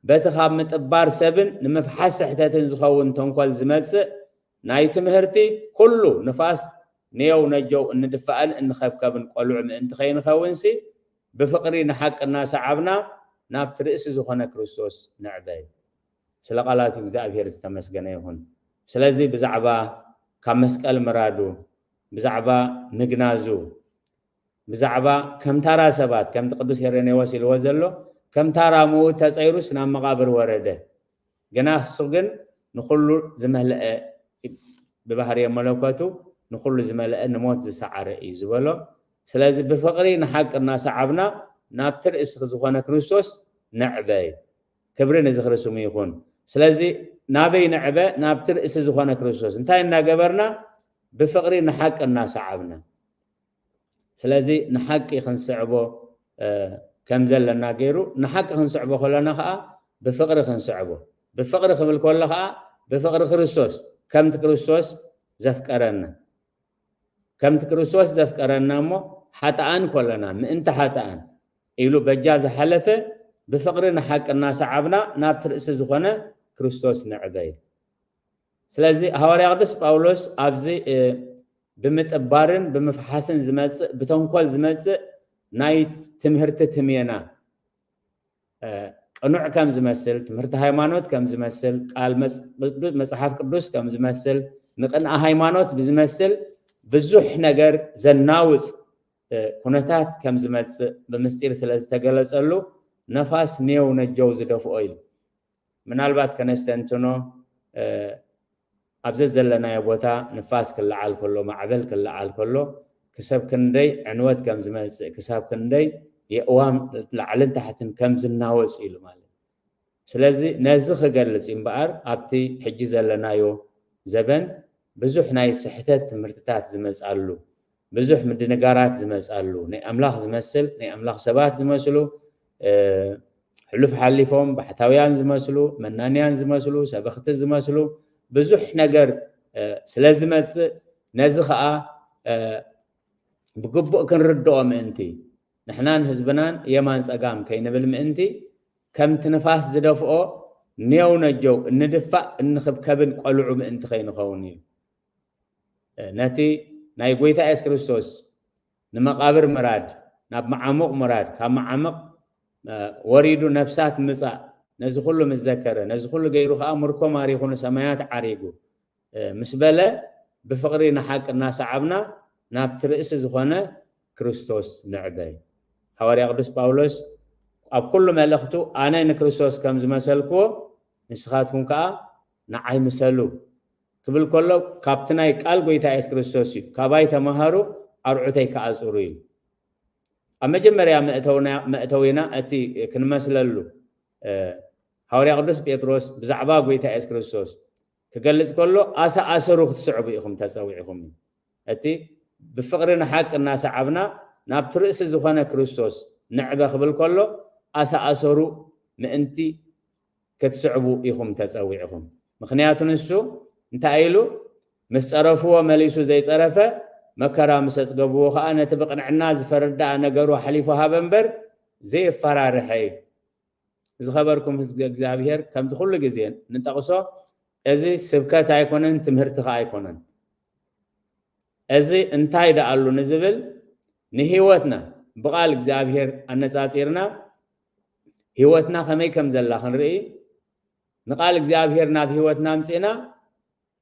በቲ ካብ ምጥባር ሰብን ንምፍሓስ ስሕተትን ዝኸውን ተንኮል ዝመጽእ ናይ ትምህርቲ ኩሉ ንፋስ ንየው ነጀው እንድፋእን እንኸብከብን ቆልዑ ምእንቲ ከይንኸውንሲ ብፍቕሪ ንሓቂ እናሰዓብና ናብቲ ርእሲ ዝኾነ ክርስቶስ ንዕበ። ስለ ቃላቱ እግዚኣብሔር ዝተመስገነ ይኹን። ስለዚ ብዛዕባ ካብ መስቀል ምራዱ፣ ብዛዕባ ምግናዙ፣ ብዛዕባ ከም ታራ ሰባት ከምቲ ቅዱስ ሄሬኔዎስ ኢልዎ ዘሎ ከም ታራ ምዉት ተጸይሩስ ናብ መቓብር ወረደ። ግና እሱ ግን ንኹሉ ዝመልአ ብባህርየ መለኮቱ ንኹሉ ዝመልአ ንሞት ዝሰዓረ እዩ ዝበሎ። ስለዚ ብፍቕሪ ንሓቂ እናሰዓብና ናብቲ ርእሲ ዝኾነ ክርስቶስ ንዕበ። ክብሪ ንዝኽሪ ስሙ ይኹን። ስለዚ ናበይ ንዕበ? ናብቲ ርእሲ ዝኾነ ክርስቶስ። እንታይ እናገበርና? ብፍቕሪ ንሓቂ እናሰዓብና። ስለዚ ንሓቂ ክንስዕቦ ከም ዘለና ገይሩ ንሓቂ ክንስዕቦ ከለና ከዓ ብፍቕሪ ክንስዕቦ። ብፍቕሪ ክብል ከሎ ከዓ ብፍቕሪ ክርስቶስ ከምቲ ክርስቶስ ዘፍቀረና ከምቲ ክርስቶስ ዘፍቀረና እሞ ሓጥኣን ከለና ምእንቲ ሓጥኣን ኢሉ በጃ ዝሓለፈ ብፍቕሪ ንሓቂ እናሰዓብና ናብቲ ርእሲ ዝኾነ ክርስቶስ ንዕበ። ስለዚ ሃዋርያ ቅዱስ ጳውሎስ ኣብዚ ብምጥባርን ብምፍሓስን ዝመፅእ ብተንኮል ዝመፅእ ናይ ትምህርቲ ትሜና ቅኑዕ ከም ዝመስል ትምህርቲ ሃይማኖት ከም ዝመስል ቃል መፅሓፍ ቅዱስ ከም ዝመስል ንቅንኣ ሃይማኖት ብዝመስል ብዙሕ ነገር ዘናውፅ ኩነታት ከም ዝመፅእ ብምስጢር ስለ ዝተገለፀሉ ነፋስ ኔው ነጀው ዝደፍኦ ኢሉ። ምናልባት ከነስተንትኖ ኣብ ዘዘለናዮ ቦታ ንፋስ ክለዓል ከሎ ማዕበል ክለዓል ከሎ ክሰብ ክንደይ ዕንወት ከም ዝመፅእ ክሳብ ክንደይ የእዋም ላዕልን ታሕትን ከም ዝናወፅ ኢሉ ማለት። ስለዚ ነዚ ክገልፅ እምበኣር ኣብቲ ሕጂ ዘለናዮ ዘበን ብዙሕ ናይ ስሕተት ትምህርትታት ዝመፅኣሉ ብዙሕ ምድንጋራት ዝመፅኣሉ ናይ ኣምላኽ ዝመስል ናይ ኣምላኽ ሰባት ዝመስሉ ሕሉፍ ሓሊፎም ባሕታውያን ዝመስሉ መናንያን ዝመስሉ ሰበኽቲ ዝመስሉ ብዙሕ ነገር ስለ ዝመፅእ ነዚ ከዓ ብግቡእ ክንርድኦ ምእንቲ ንሕናን ህዝብናን የማን ፀጋም ከይንብል ምእንቲ ከምቲ ንፋስ ዝደፍኦ ኔው ነጀው እንድፋእ እንኽብከብን ቆልዑ ምእንቲ ከይንኸውን እዩ። ነቲ ናይ ጎይታ የሱስ ክርስቶስ ንመቓብር ምራድ ናብ መዓሙቕ ምራድ ካብ መዓሙቕ ወሪዱ ነፍሳት ምጻእ ነዚ ኩሉ ምስ ዘከረ ነዚ ኩሉ ገይሩ ከዓ ምርኮ ማሪኹ ንሰማያት ዓሪጉ ምስ በለ ብፍቕሪ ንሓቂ እናሰዓብና ናብቲ ርእሲ ዝኾነ ክርስቶስ ንዕበ። ሃዋርያ ቅዱስ ጳውሎስ ኣብ ኩሉ መልእኽቱ ኣነ ንክርስቶስ ከም ዝመሰልክዎ ንስኻትኩም ከዓ ንዓይ ምሰሉ ክብል ከሎ ካብቲ ናይ ቃል ጎይታ የሱስ ክርስቶስ እዩ። ካባይ ተማሃሩ ኣርዑተይ ከዓ ፁሩ እዩ። ኣብ መጀመርያ መእተዊና እቲ ክንመስለሉ ሃዋርያ ቅዱስ ጴጥሮስ ብዛዕባ ጎይታ የሱስ ክርስቶስ ክገልፅ ከሎ ኣሳ ኣሰሩ ክትስዕቡ ኢኹም ተፀዊዕኹም እዩ። እቲ ብፍቕሪ ንሓቂ እናሰዓብና ናብቲ ርእሲ ዝኾነ ክርስቶስ ንዕበ ክብል ከሎ ኣሳ ኣሰሩ ምእንቲ ክትስዕቡ ኢኹም ተፀዊዕኹም። ምኽንያቱ ንሱ እንታይ ኢሉ ምስ ፀረፍዎ መሊሱ ዘይፀረፈ መከራ ምስ ኣፅገብዎ ከዓ ነቲ ብቕንዕና ዝፈርድ ደኣ ነገሩ ኣሕሊፉ ሃበ እምበር ዘየፈራርሐ እዩ። ዝኸበርኩም ህዝቢ እግዚኣብሔር ከምቲ ኩሉ ግዜ ንጠቕሶ እዚ ስብከት ኣይኮነን ትምህርቲ ከዓ ኣይኮነን። እዚ እንታይ ደኣሉ ንዝብል ንህይወትና ብቓል እግዚኣብሔር ኣነፃፂርና ህይወትና ከመይ ከም ዘላ ክንርኢ ንቓል እግዚኣብሔር ናብ ህይወትና ኣምፂእና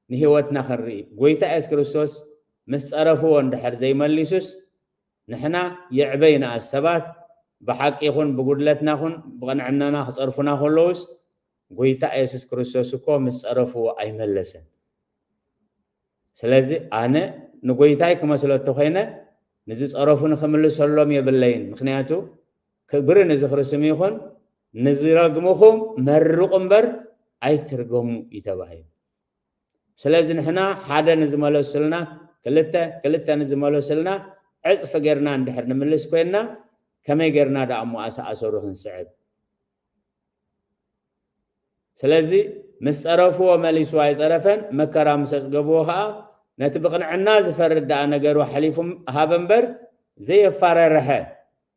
ንህይወትና ክንርኢ ጎይታ የሱስ ክርስቶስ ምስ ፀረፍዎ እንድሕር ዘይመሊሱስ ንሕና የዕበ ይንኣስ ሰባት ብሓቂ ይኹን ብጉድለትና ኹን ብቕንዕናና ክፀርፉና ከለውስ ጎይታ የሱስ ክርስቶስ እኮ ምስ ፀረፍዎ ኣይመለሰን። ስለዚ ኣነ ንጎይታይ ክመስሎ እንተኮይነ ንዝፀረፉኒ ክምልሰሎም የብለይን። ምክንያቱ ክብሪ ንዝኽሪ ስሙ ይኹን፣ ንዝረግምኹም መርቑ እምበር ኣይትርገሙ እዩ ተባሂሉ። ስለዚ ንሕና ሓደ ንዝመለሱልና ክልተ ክልተ ንዝመለሱልና ዕፅፊ ጌርና እንድሕር ንምልስ ኮይንና ከመይ ጌርና ደኣ እሞ ኣሰኣሰሩ ክንስዕብ? ስለዚ ምስ ጸረፍዎ መሊሱ ኣይጸረፈን፣ መከራ ምስ ኣጽገብዎ ኸኣ ነቲ ብቕንዕና ዝፈርድ ደኣ ነገሩ ኣሕሊፉ ሃበ እምበር ዘየፋረርሐ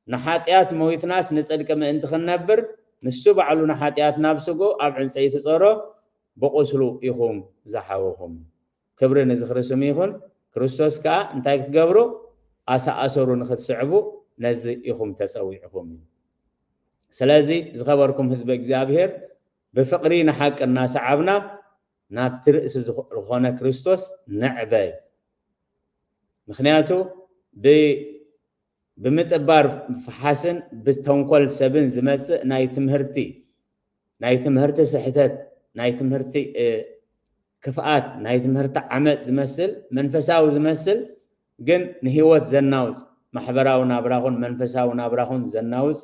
ንሓጢኣት ሞይትናስ ንጽድቂ ምእንቲ ክንነብር፣ ንሱ ባዕሉ ንሓጢኣት ናብ ስግኡ ኣብ ዕንጸይቲ ጸሮ፣ ብቑስሉ ኢኹም ዝሓወኹም። ክብሪ ንዝኽሪ ስሙ ይኹን። ክርስቶስ ከኣ እንታይ ክትገብሩ? ኣሳኣሰሩ ንኽትስዕቡ ነዚ ኢኹም ተጸዊዕኹም። ስለዚ ዝኸበርኩም ህዝቢ እግዚኣብሔር፣ ብፍቕሪ ንሓቂ እናሰዓብና ናብቲ ርእሲ ዝኾ-፣ ዝኾነ ክርስቶስ ንዕበ። ምኽንያቱ ብ-፣ ብምጥባር ፍሓስን ብተንኮል ሰብን ዝመጽእ ናይ ትምህርቲ፣ ናይ ትምህርቲ ስሕተት፣ ናይ ትምህርቲ፣ እ፣ ክፍኣት፣ ናይ ትምህርቲ ዓመጽ ዝመስል፣ መንፈሳዊ ዝመስል ግን ንህይወት ዘናውጽ፣ ማሕበራዊ ናብራኹን መንፈሳዊ ናብራኹን ዘናውጽ፣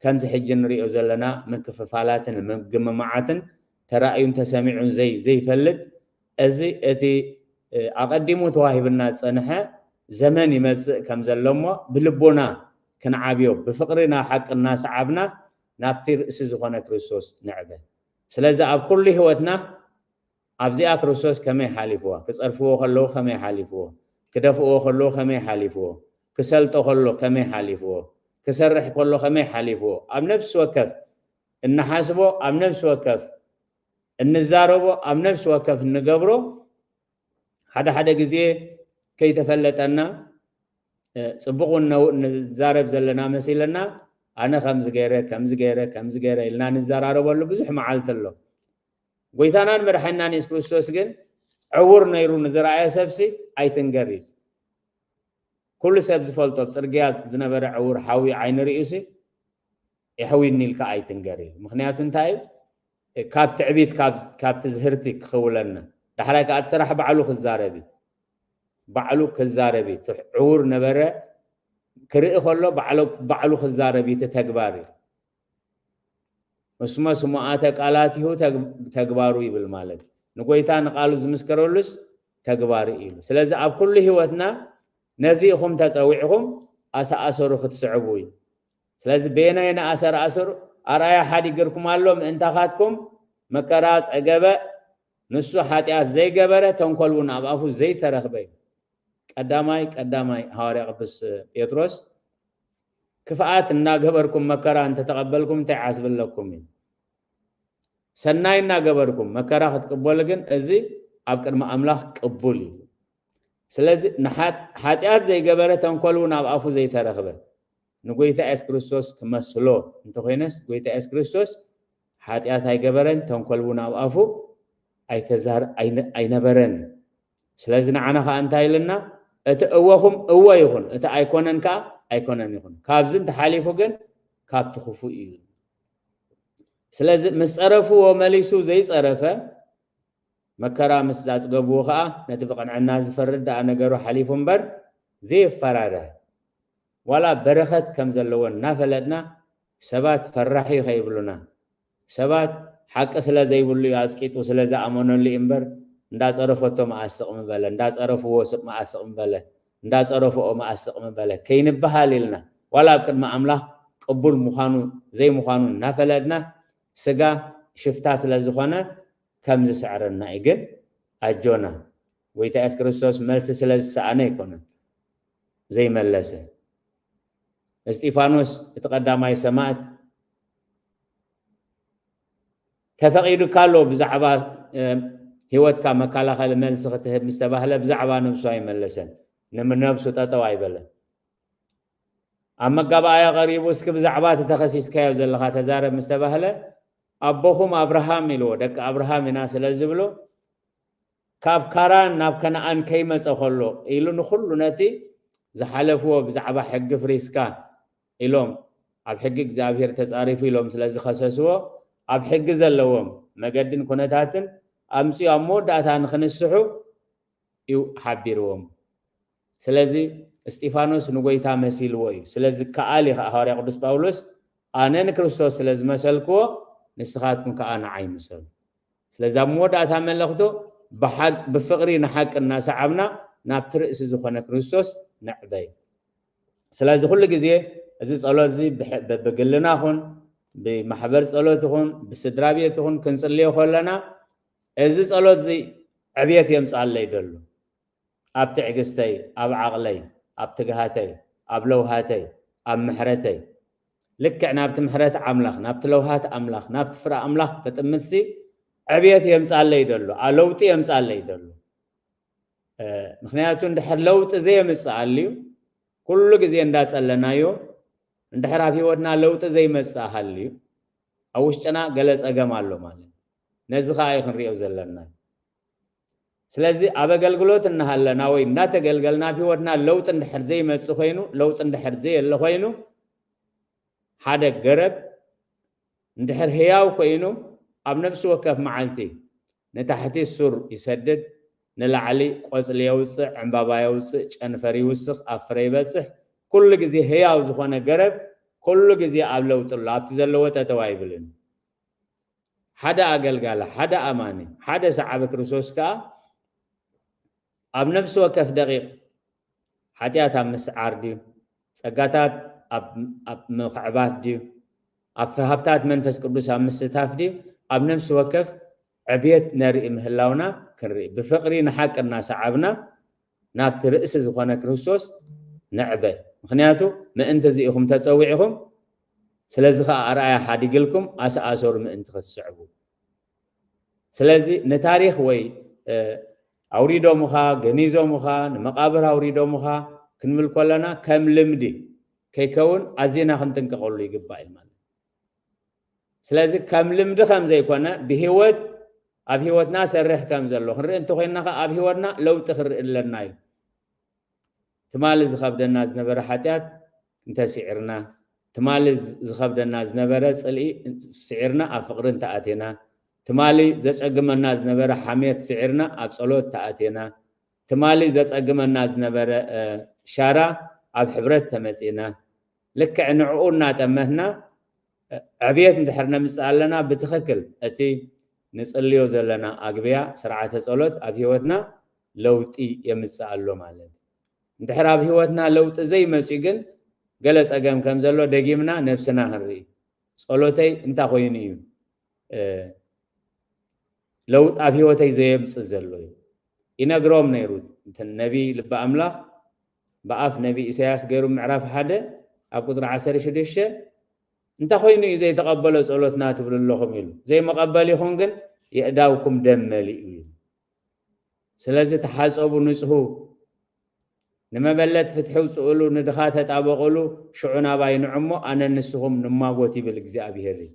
ከምዚ ሕጂ ንሪኦ ዘለና ምክፍፋላትን ምግምማዓትን ተራእዩን ተሰሚዑን ዘይ-፣ ዘይፈልጥ፣ እዚ እቲ፣ እ፣ ኣቐዲሙ ተዋሂብና ዝጸንሐ ዘመን ይመጽእ ከም ዘሎ እሞ፣ ብልቦና ክንዓብዮ፣ ብፍቕሪ ናብ ሓቂ እናሰዓብና ናብቲ ርእሲ ዝኾነ ክርስቶስ ንዕበ። ስለዚ ኣብ ኩሉ ህይወትና ኣብዚኣ ክርስቶስ ከመይ ሓሊፍዋ? ክጸርፍዎ ከለዉ ከመይ ሓሊፍዎ? ክደፍእዎ ከለዉ ከመይ ሓሊፍዎ? ክሰልጦ ከሎ ከመይ ሓሊፍዎ? ክሰርሕ ከሎ ከመይ ሓሊፍዎ? ኣብ ነፍሲ ወከፍ እንሓስቦ፣ ኣብ ነፍሲ ወከፍ እንዛረቦ፣ ኣብ ነፍሲ ወከፍ እንገብሮ፣ ሓደ ሓደ ግዜ ከይተፈለጠና፣ እ፣ ጽቡቕ እውን ነው-፣ ንዛረብ ዘለና መሲለና፣ ኣነ ከምዚ ገይረ፣ ከምዚ ገይረ፣ ከምዚ ገይረ ኢልና ንዘራረበሉ ብዙሕ መዓልቲ ኣሎ። ጎይታናን መድሓኒናን የሱስ ክርስቶስ ግን ዕዉር ነይሩ ንዝረኣየ ሰብሲ ኣይትንገር እዩ። ኩሉ ሰብ ዝፈልጦ ኣብ ጽርግያ ዝነበረ ዕዉር ሓዊ ዓይኒ ርእዩሲ የሕዊኒ ኢልካ ኣይትንገር እዩ። ምኽንያቱ እንታይ እዩ? ካብ ትዕቢት፣ ካብ፣ ካብ ትዝህርቲ ክኽውለና። ዳሕራይ ከኣ እቲ ስራሕ ባዕሉ ክዛረብ እዩ። ባዕሉ ክዛረብ እዩ። እቲ ዕዉር ነበረ ክርኢ ከሎ ባዕሉ፣ ባዕሉ ክዛረብ እዩ። እቲ ተግባር እዩ። እስመ ስሙዓተ ቃላቲሁ ተግ-፣ ተግባሩ ይብል ማለት እዩ። ንጎይታ ንቃሉ ዝምስከረሉስ ተግባሩ እዩ። ስለዚ ኣብ ኩሉ ህይወትና ነዚ ኢኹም ተጸዊዕኹም ኣሰኣሰሩ ክትስዕቡ እዩ። ስለዚ በየናይ ንኣሰር ኣስር ኣርኣያ ሓዲግርኩም ኣሎ ምእንታኻትኩም መከራ ጸገበ፣ ንሱ ሓጢኣት ዘይገበረ ተንኮል እውን ኣብ ኣፉ ዘይተረኽበ እዩ። ቀዳማይ፣ ቀዳማይ ሃዋርያ ቅዱስ ጴጥሮስ ክፍኣት እናገበርኩም መከራ እንተተቐበልኩም እንታይ ዓስቢ ኣለኩም እዩ። ሰናይ እናገበርኩም መከራ ክትቅበሉ ግን እዚ ኣብ ቅድሚ ኣምላኽ ቅቡል እዩ። ስለዚ ንሓጥ-፣ ሓጢኣት ዘይገበረ ተንኮል እውን ኣብ ኣፉ ዘይተረኽበ ንጎይታ የሱስ ክርስቶስ ክመስሎ እንተኾይነስ፣ ጎይታ የሱስ ክርስቶስ ሓጢኣት ኣይገበረን፣ ተንኮል እውን ኣብ ኣፉ ኣይተዛር-፣ ኣይነ-፣ ኣይነበረን። ስለዚ ንዓና ኸኣ እንታይ ኢልና? እቲ እወኹም እወ ይኹን፣ እቲ ኣይኮነን ከኣ ኣይኮነን ይኹን። ካብዚ እንተሓሊፉ ግን ካብቲ ክፉእ እዩ። ስለዚ ምስ ጸረፍዎ መሊሱ ዘይጸረፈ፣ መከራ ምስ ዛጽገብዎ ኸኣ ነቲ ብቕንዕና ዝፈርድ ደኣ ነገሩ ሓሊፉ እምበር፣ ዘየፈራርህ፣ ዋላ በረኸት ከም ዘለዎ እናፈለጥና፣ ሰባት ፈራሒ ከይብሉና፣ ሰባት ሓቂ ስለ ዘይብሉ እዩ ኣጽቂጡ ስለ ዝኣመነሉ እዩ እምበር፣ እንዳጸረፈቶ መኣስ ስቕ ምበለ፣ እንዳጸረፍዎ ስቕ መኣስ ስቕ ምበለ፣ እንዳጸረፍኦ መኣስ ስቕ ምበለ ከይንበሃል ኢልና፣ ዋላ ኣብ ቅድሚ ኣምላኽ ቅቡል ምዃኑ ዘይምዃኑ እናፈለጥና፣ ስጋ ሽፍታ ስለ ዝኾነ ከም ዝስዕረና እዩ። ግን ኣጆና፣ ጎይታ የሱስ ክርስቶስ መልሲ ስለ ዝሰኣነ ኣይኮነን ዘይመለሰ። እስጢፋኖስ እቲ ቀዳማይ ሰማዕት ተፈቒዱካ ኣሎ ብዛዕባ፣ እ፣ ህይወትካ መከላኸሊ መልሲ ክትህብ ምስ ተባህለ ብዛዕባ ነብሱ ኣይመለሰን። ንነብሱ ጠጠው ኣይበለን። ኣብ መጋባእያ ቀሪቡ እስኪ ብዛዕባ እቲ ተኸሲስካዮ ዘለኻ ተዛረብ ምስ ተባህለ ኣቦኹም ኣብርሃም ኢልዎ፣ ደቂ ኣብርሃም ኢና ስለ ዝብሎ ካብ ካራን ናብ ከነኣን ከይመጸ ከሎ ኢሉ ንኹሉ ነቲ ዝሓለፍዎ ብዛዕባ ሕጊ ፍሪስካ ኢሎም ኣብ ሕጊ እግዚኣብሔር ተጻሪፉ ኢሎም ስለ ዝኸሰስዎ ኣብ ሕጊ ዘለዎም መገድን ኩነታትን ኣምጺኡ ኣብ መወዳእታ ንኽንስሑ እዩ ሓቢርዎም። ስለዚ እስጢፋኖስ ንጎይታ መሲልዎ እዩ። ስለዚ ከኣል እዩ ከዓ ሃዋርያ ቅዱስ ጳውሎስ ኣነ ንክርስቶስ ስለ ዝመሰልክዎ ንስኻትኩም ከዓ ንዓይ ምሰሉ። ስለዚ ኣብ መወዳእታ መልእኽቱ ብሓቅ-፣ ብፍቕሪ ንሓቂ እናሰዓብና ናብቲ ርእሲ ዝኾነ ክርስቶስ ንዕበይ። ስለዚ ኩሉ ግዜ እዚ ጸሎት እዚ ብሕ-፣ ብ-፣ ብግልና ኹን፣ ብማሕበር ጸሎት ይኹን፣ ብስድራ ቤት ይኹን ክንጽልዮ ከለና እዚ ጸሎት እዚ ዕብየት የምጽኣለይ ደሎ። ኣብ ትዕግስተይ፣ ኣብ ዓቕለይ፣ ኣብ ትግሃተይ፣ ኣብ ለውሃተይ፣ ኣብ ምሕረተይ፣ ልክዕ ናብቲ ምሕረት ኣምላኽ፣ ናብቲ ለውሃት ኣምላኽ፣ ናብቲ ፍረ ኣምላኽ ክጥምትሲ ዕብየት የምጻለይ ደሎ፣ ኣ-፣ ለውጢ የምጻለይ ደሎ። እ፣ ምኽንያቱ እንድሕር ለውጢ ዘየምጽእ ኣልዩ፣ ኩሉ ግዜ እንዳጸለናዮ፣ እንድሕር ኣብ ህይወትና ለውጢ ዘይመጽእ ሃልዩ፣ ኣብ ውሽጥና ገለ ጸገም ኣሎ ማለት እዩ። ነዚ ኸኣ እዩ ክንሪኦ ዘለና። ስለዚ ኣብ ኣገልግሎት እናሃለና ወይ እናተገልገልና ኣብ ህይወትና ለውጢ እንድሕር ዘይመጽእ ኮይኑ፣ ለውጢ እንድሕር ዘየለ ኮይኑ፣ ሓደ ገረብ እንድሕር ህያው ኮይኑ ኣብ ነፍሲ ወከፍ መዓልቲ ንታሕቲ ሱር ይሰድድ፣ ንላዕሊ ቆጽሊ የውጽእ፣ ዕምባባ የውጽእ፣ ጨንፈር ይውስኽ፣ ኣብ ፍረ ይበጽሕ። ኩሉ ግዜ ህያው ዝኾነ ገረብ ኩሉ ግዜ ኣብ ለውጢ ኣሎ። ኣብቲ ዘለዎ ጠጠው ኣይብልን። ሓደ ኣገልጋሊ፣ ሓደ ኣማኒ፣ ሓደ ሰዓቢ ክርስቶስ ከኣ ኣብ ነፍሲ ወከፍ ደቂቕ ሓጢኣት ኣብ ምስዓር ድዩ? ጸጋታት ኣብ፣ ኣብ ምኽዕባት ድዩ? ኣብ ሃብታት መንፈስ ቅዱስ ኣብ ምስታፍ ድዩ? ኣብ ነፍሲ ወከፍ ዕብየት ነርኢ ምህላውና ክንርኢ፣ ብፍቕሪ ንሓቂ እናሰዓብና ናብቲ ርእሲ ዝኾነ ክርስቶስ ንዕበ። ምኽንያቱ ምእንቲ እዚ ኢኹም ተጸዊዕኹም፣ ስለዚ ኸኣ ኣርኣያ ሓዲግልኩም ኣሰኣሰሩ ምእንቲ ክትስዕቡ። ስለዚ ንታሪኽ ወይ፣ እ፣ ኣውሪዶምኻ፣ ገኒዞምኻ፣ ንመቓብር ኣውሪዶምኻ ክንብል ከለና ከም ልምዲ ከይከውን ኣዚና ክንጥንቀቐሉ ይግባእ እዩ ማለት እዩ። ስለዚ ከም ልምዲ ከም ዘይኮነ ብህይወት ኣብ ህይወትና ሰርሕ ከም ዘሎ ክንርኢ እንተኮይንና ኸኣ ኣብ ህይወትና ለውጢ ክንርኢ ኣለና እዩ። ትማሊ ዝኸብደና ዝነበረ ሓጢኣት እንተስዒርና፣ ትማሊ ዝ-፣ ዝኸብደና ዝነበረ ጽልኢ ስዒርና ኣብ ፍቕሪ እንተኣቴና፣ ትማሊ ዘጸግመና ዝነበረ ሓሜት ስዒርና ኣብ ጸሎት ተኣቴና፣ ትማሊ ዘጸግመና ዝነበረ፣ እ፣ ሻራ ኣብ ሕብረት ተመጺእና፣ ልክዕ ንዕኡ እናጠመትና፣ እ፣ ዕብየት እንድሕር ነምጽእ ኣለና፣ ብትኽክል እቲ ንጽልዮ ዘለና ኣግብያ ስርዓተ ጸሎት ኣብ ህይወትና ለውጢ የምጽእ ኣሎ ማለት እዩ። እንድሕር ኣብ ህይወትና ለውጢ ዘይመጽኡ ግን ገለ ጸገም ከም ዘሎ ደጊምና ነብስና ክንርኢ። ጸሎተይ እንታይ ኮይኑ እዩ፣ እ፣ ለውጢ ኣብ ህይወተይ ዘየምጽእ ዘሎ እዩ? ይነግሮም ነይሩ። እቲ ነቢ ልቢ ኣምላኽ ብኣፍ ነቢ ኢሳያስ ገይሩ ምዕራፍ ሓደ ኣብ ቁጽሪ ዓሰርተ ሽዱሽተ፣ "እንታይ ኮይኑ እዩ ዘይተቐበሎ ጸሎትና ትብሉ ኣለኹም?" ኢሉ። "ዘይመቐበሊኹም ግን የእዳውኩም ደም መሊኡ" እዩ። ስለዚ ተሓጸቡ፣ ንጽሁ፣ ንመበለት ፍትሒ ውጽእሉ፣ ንድኻ ተጣበቕሉ፣ ሽዑ ናባይ ንዑ እሞ ኣነ ንስኹም ንማጎት ይብል እግዚኣብሄር እዩ።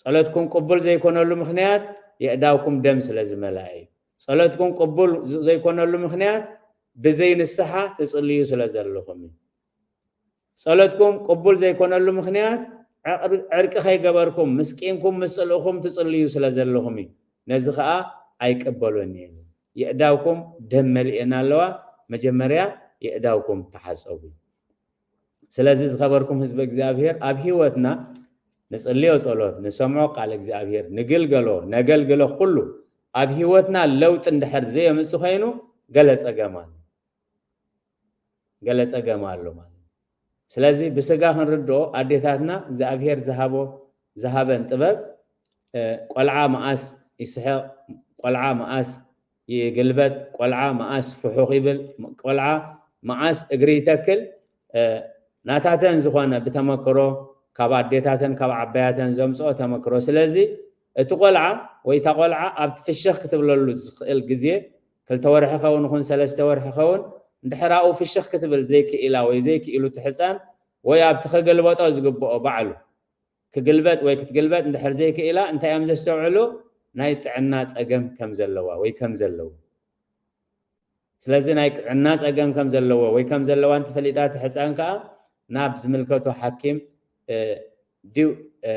ጸሎትኩም ቅቡል ዘይኮነሉ ምኽንያት የእዳውኩም ደም ስለ ዝመልኣ እዩ። ጸሎትኩም ቅቡል ዝ-፣ ዘይኮነሉ ምኽንያት ብዘይ ንስሓ ትጽልዩ ስለ ዘለኹም እዩ። ጸሎትኩም ቅቡል ዘይኮነሉ ምኽንያት ዕቕር-፣ ዕርቂ ከይገበርኩም፣ ምስ ቂምኩም፣ ምስ ጽልእኹም ትጽልዩ ስለ ዘለኹም እዩ። ነዚ ኸኣ ኣይቅበሎን እየ። የእዳውኩም ደም መሊኤን ኣለዋ፣ መጀመርያ የእዳውኩም ተሓጸቡ። ስለዚ ዝኸበርኩም ህዝቢ እግዚኣብሄር፣ ኣብ ህይወትና ንጽልዮ ጸሎት፣ ንሰምዖ ቃል እግዚኣብሄር፣ ንግልገሎ፣ ነገልግሎ ኩሉ ኣብ ህይወትና ለውጢ እንድሕር ዘየምጽእ ኮይኑ ገለ ጸገም ኣሎ። ገለ ጸገም ኣሎ ማለት እዩ። ስለዚ ብስጋ ክንርድኦ ኣዴታትና እግዚኣብሄር ዝሃቦ፣ ዝሃበን ጥበብ፣ እ፣ ቆልዓ መኣስ ይስሕቕ፣ ቆልዓ መኣስ ይግልበጥ፣ ቆልዓ መኣስ ፍሑኽ ይብል፣ ቆልዓ መኣስ እግሪ ይተክል፣ እ፣ ናታተን ዝኾነ ብተመክሮ ካብ ኣዴታተን ካብ ዓባያተን ዘምጽኦ ተመክሮ። ስለዚ እቲ ቆልዓ ወይ እታ ቆልዓ ኣብቲ ፍሽኽ ክትብለሉ ዝኽእል ግዜ ክልተ ወርሒ ኸውን ይኹን ሰለስተ ወርሒ ኸውን፣ እንድሕር ኣብኡ ፍሽኽ ክትብል ዘይክኢላ ወይ ዘይክኢሉ እቲ ሕጻን ወይ ኣብቲ ክግልበጦ ዝግብኦ ባዕሉ ክግልበጥ ወይ ክትግልበጥ እንድሕር ዘይክኢላ እንታይ እዮም ዘስተውዕሉ? ናይ ጥዕና ጸገም ከም ዘለዋ ወይ ከም ዘለዉ። ስለዚ ናይ ጥዕና ጸገም ከም ዘለዎ ወይ ከም ዘለዋ እንተፈሊጣ እቲ ሕጻን ከኣ ናብ ዝምልከቶ ሓኪም፣ እ፣ ድዩ፣ እ፣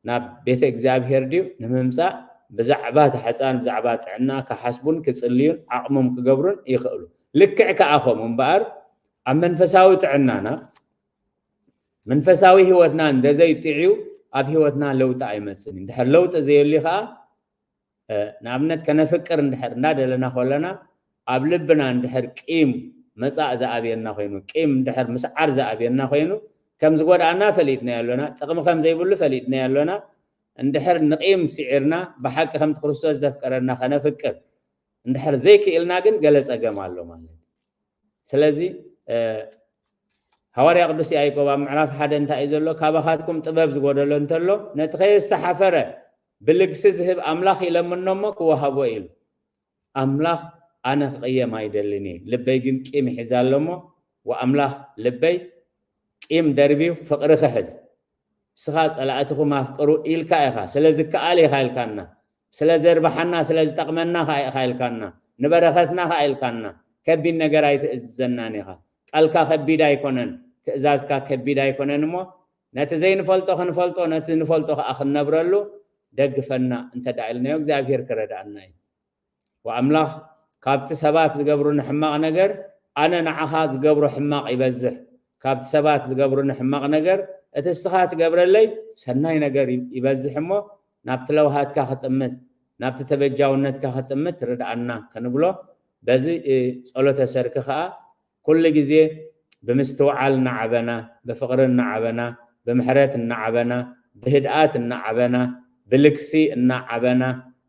ናብ ቤተ እግዚኣብሄር ድዩ ንምምጻእ ብዛዕባ እቲ ሕጻን ብዛዕባ ጥዕና ክሓስቡን ክጽልዩን ዓቕሞም ክገብሩን ይኽእሉ። ልክዕ ከኣ ከምኡ እምበኣር ኣብ መንፈሳዊ ጥዕናና መንፈሳዊ ህይወትና እንደዘይጥዕዩ ኣብ ህይወትና ለውጢ ኣይመጽእን እዩ። እንድሕር ለውጢ ዘየልዩ ከኣ፣ እ፣ ንኣብነት ከነፍቅር እንድሕር እንዳደለና ከለና ኣብ ልብና እንድሕር ቂም መጻእ ዝኣብየና ኮይኑ፣ ቂም እንድሕር ምስዓር ዝኣብየና ኮይኑ ከም ዝጎድኣና ፈሊጥናዮ ኣሎና፣ ጥቕሚ ከም ዘይብሉ ፈሊጥናዮ ኣሎና። እንድሕር ንቂም ስዒርና ብሓቂ ከምቲ ክርስቶስ ዘፍቀረና ከነፍቅር እንድሕር ዘይክኢልና ግን ገለ ጸገም ኣሎ ማለት እዩ። ስለዚ፣ እ፣ ሃዋርያ ቅዱስ ያዕቆብ ኣብ ምዕራፍ ሓደ እንታይ እዩ ዘሎ? ካባኻትኩም ጥበብ ዝጎደሎ እንተሎ ነቲ ከየስተሓፈረ ብልግሲ ዝህብ ኣምላኽ ይለምኖ እሞ ክወሃቦ ኢሉ። ኣምላኽ ኣነ ክቕየም ኣይደልን እየ፣ ልበይ ግን ቂም ይሕዝ ኣሎ እሞ፣ ወኣምላኽ ልበይ ቂም ደርብዩ ፍቕሪ ክሕዝ። እስኻ ጸላእትኹም ኣፍቅሩ ኢልካ ኢኻ፣ ስለ ዝከኣል ኢኻ ኢልካና፣ ስለ ዘርብሓና፣ ስለ ዝጠቕመና ኸዓ ኢኻ ኢልካና፣ ንበረኸትና ኸዓ ኢልካና። ከቢድ ነገር ኣይትእዝዘናን ኢኻ። ቃልካ ከቢድ ኣይኮነን፣ ትእዛዝካ ከቢድ ኣይኮነን እሞ፣ ነቲ ዘይንፈልጦ ክንፈልጦ፣ ነቲ ንፈልጦ ኸዓ ክንነብረሉ ደግፈና እንተ ደኣ ኢልናዮ እግዚኣብሔር ክረድኣና እዩ። ወኣምላኽ ካብቲ ሰባት ዝገብሩኒ ሕማቕ ነገር ኣነ ንዓኻ ዝገብሮ ሕማቕ ይበዝሕ። ካብቲ ሰባት ዝገብሩኒ ሕማቕ ነገር እቲ እስኻ ትገብረለይ ሰናይ ነገር ይ- ይበዝሕ እሞ ናብቲ ለውሃትካ ክጥምት ናብቲ ተበጃውነትካ ክጥምት ርድኣና ክንብሎ በዚ እ፣ ጸሎተ ሰርክ ኸኣ ኩሉ ግዜ ብምስትውዓል እናዓበና፣ ብፍቕሪ እናዓበና፣ ብምሕረት እናዓበና፣ ብህድኣት እናዓበና፣ ብልግሲ እናዓበና፣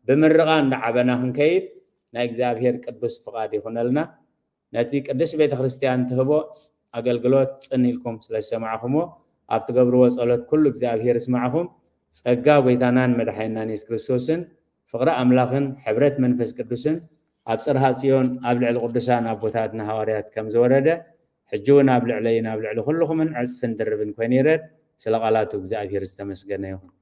ብምርቓ እንዳዓበና ክንከይድ ናይ እግዚኣብሔር ቅዱስ ፍቓድ ይኹነልና። ነቲ ቅድስት ቤተ ክርስቲያን ትህቦ ኣገልግሎት ጽን ኢልኩም ስለ ዝሰማዕኹሞ ኣብ ትገብርዎ ጸሎት ኩሉ እግዚኣብሔር ይስማዕኹም። ጸጋ ጎይታናን መድሓኒናን የሱስ ክርስቶስን ፍቕሪ ኣምላኽን ሕብረት መንፈስ ቅዱስን ኣብ ጽርሃ ጽዮን ኣብ ልዕሊ ቅዱሳን ኣቦታትና ሃዋርያት ከም ዝወረደ ሕጂ እውን ኣብ ልዕለይን ኣብ ልዕሊ ኩልኹምን ዕጽፍን ድርብን ኮይኑ ይረድ። ስለ ቃላቱ እግዚኣብሔር ዝተመስገነ ይኹን።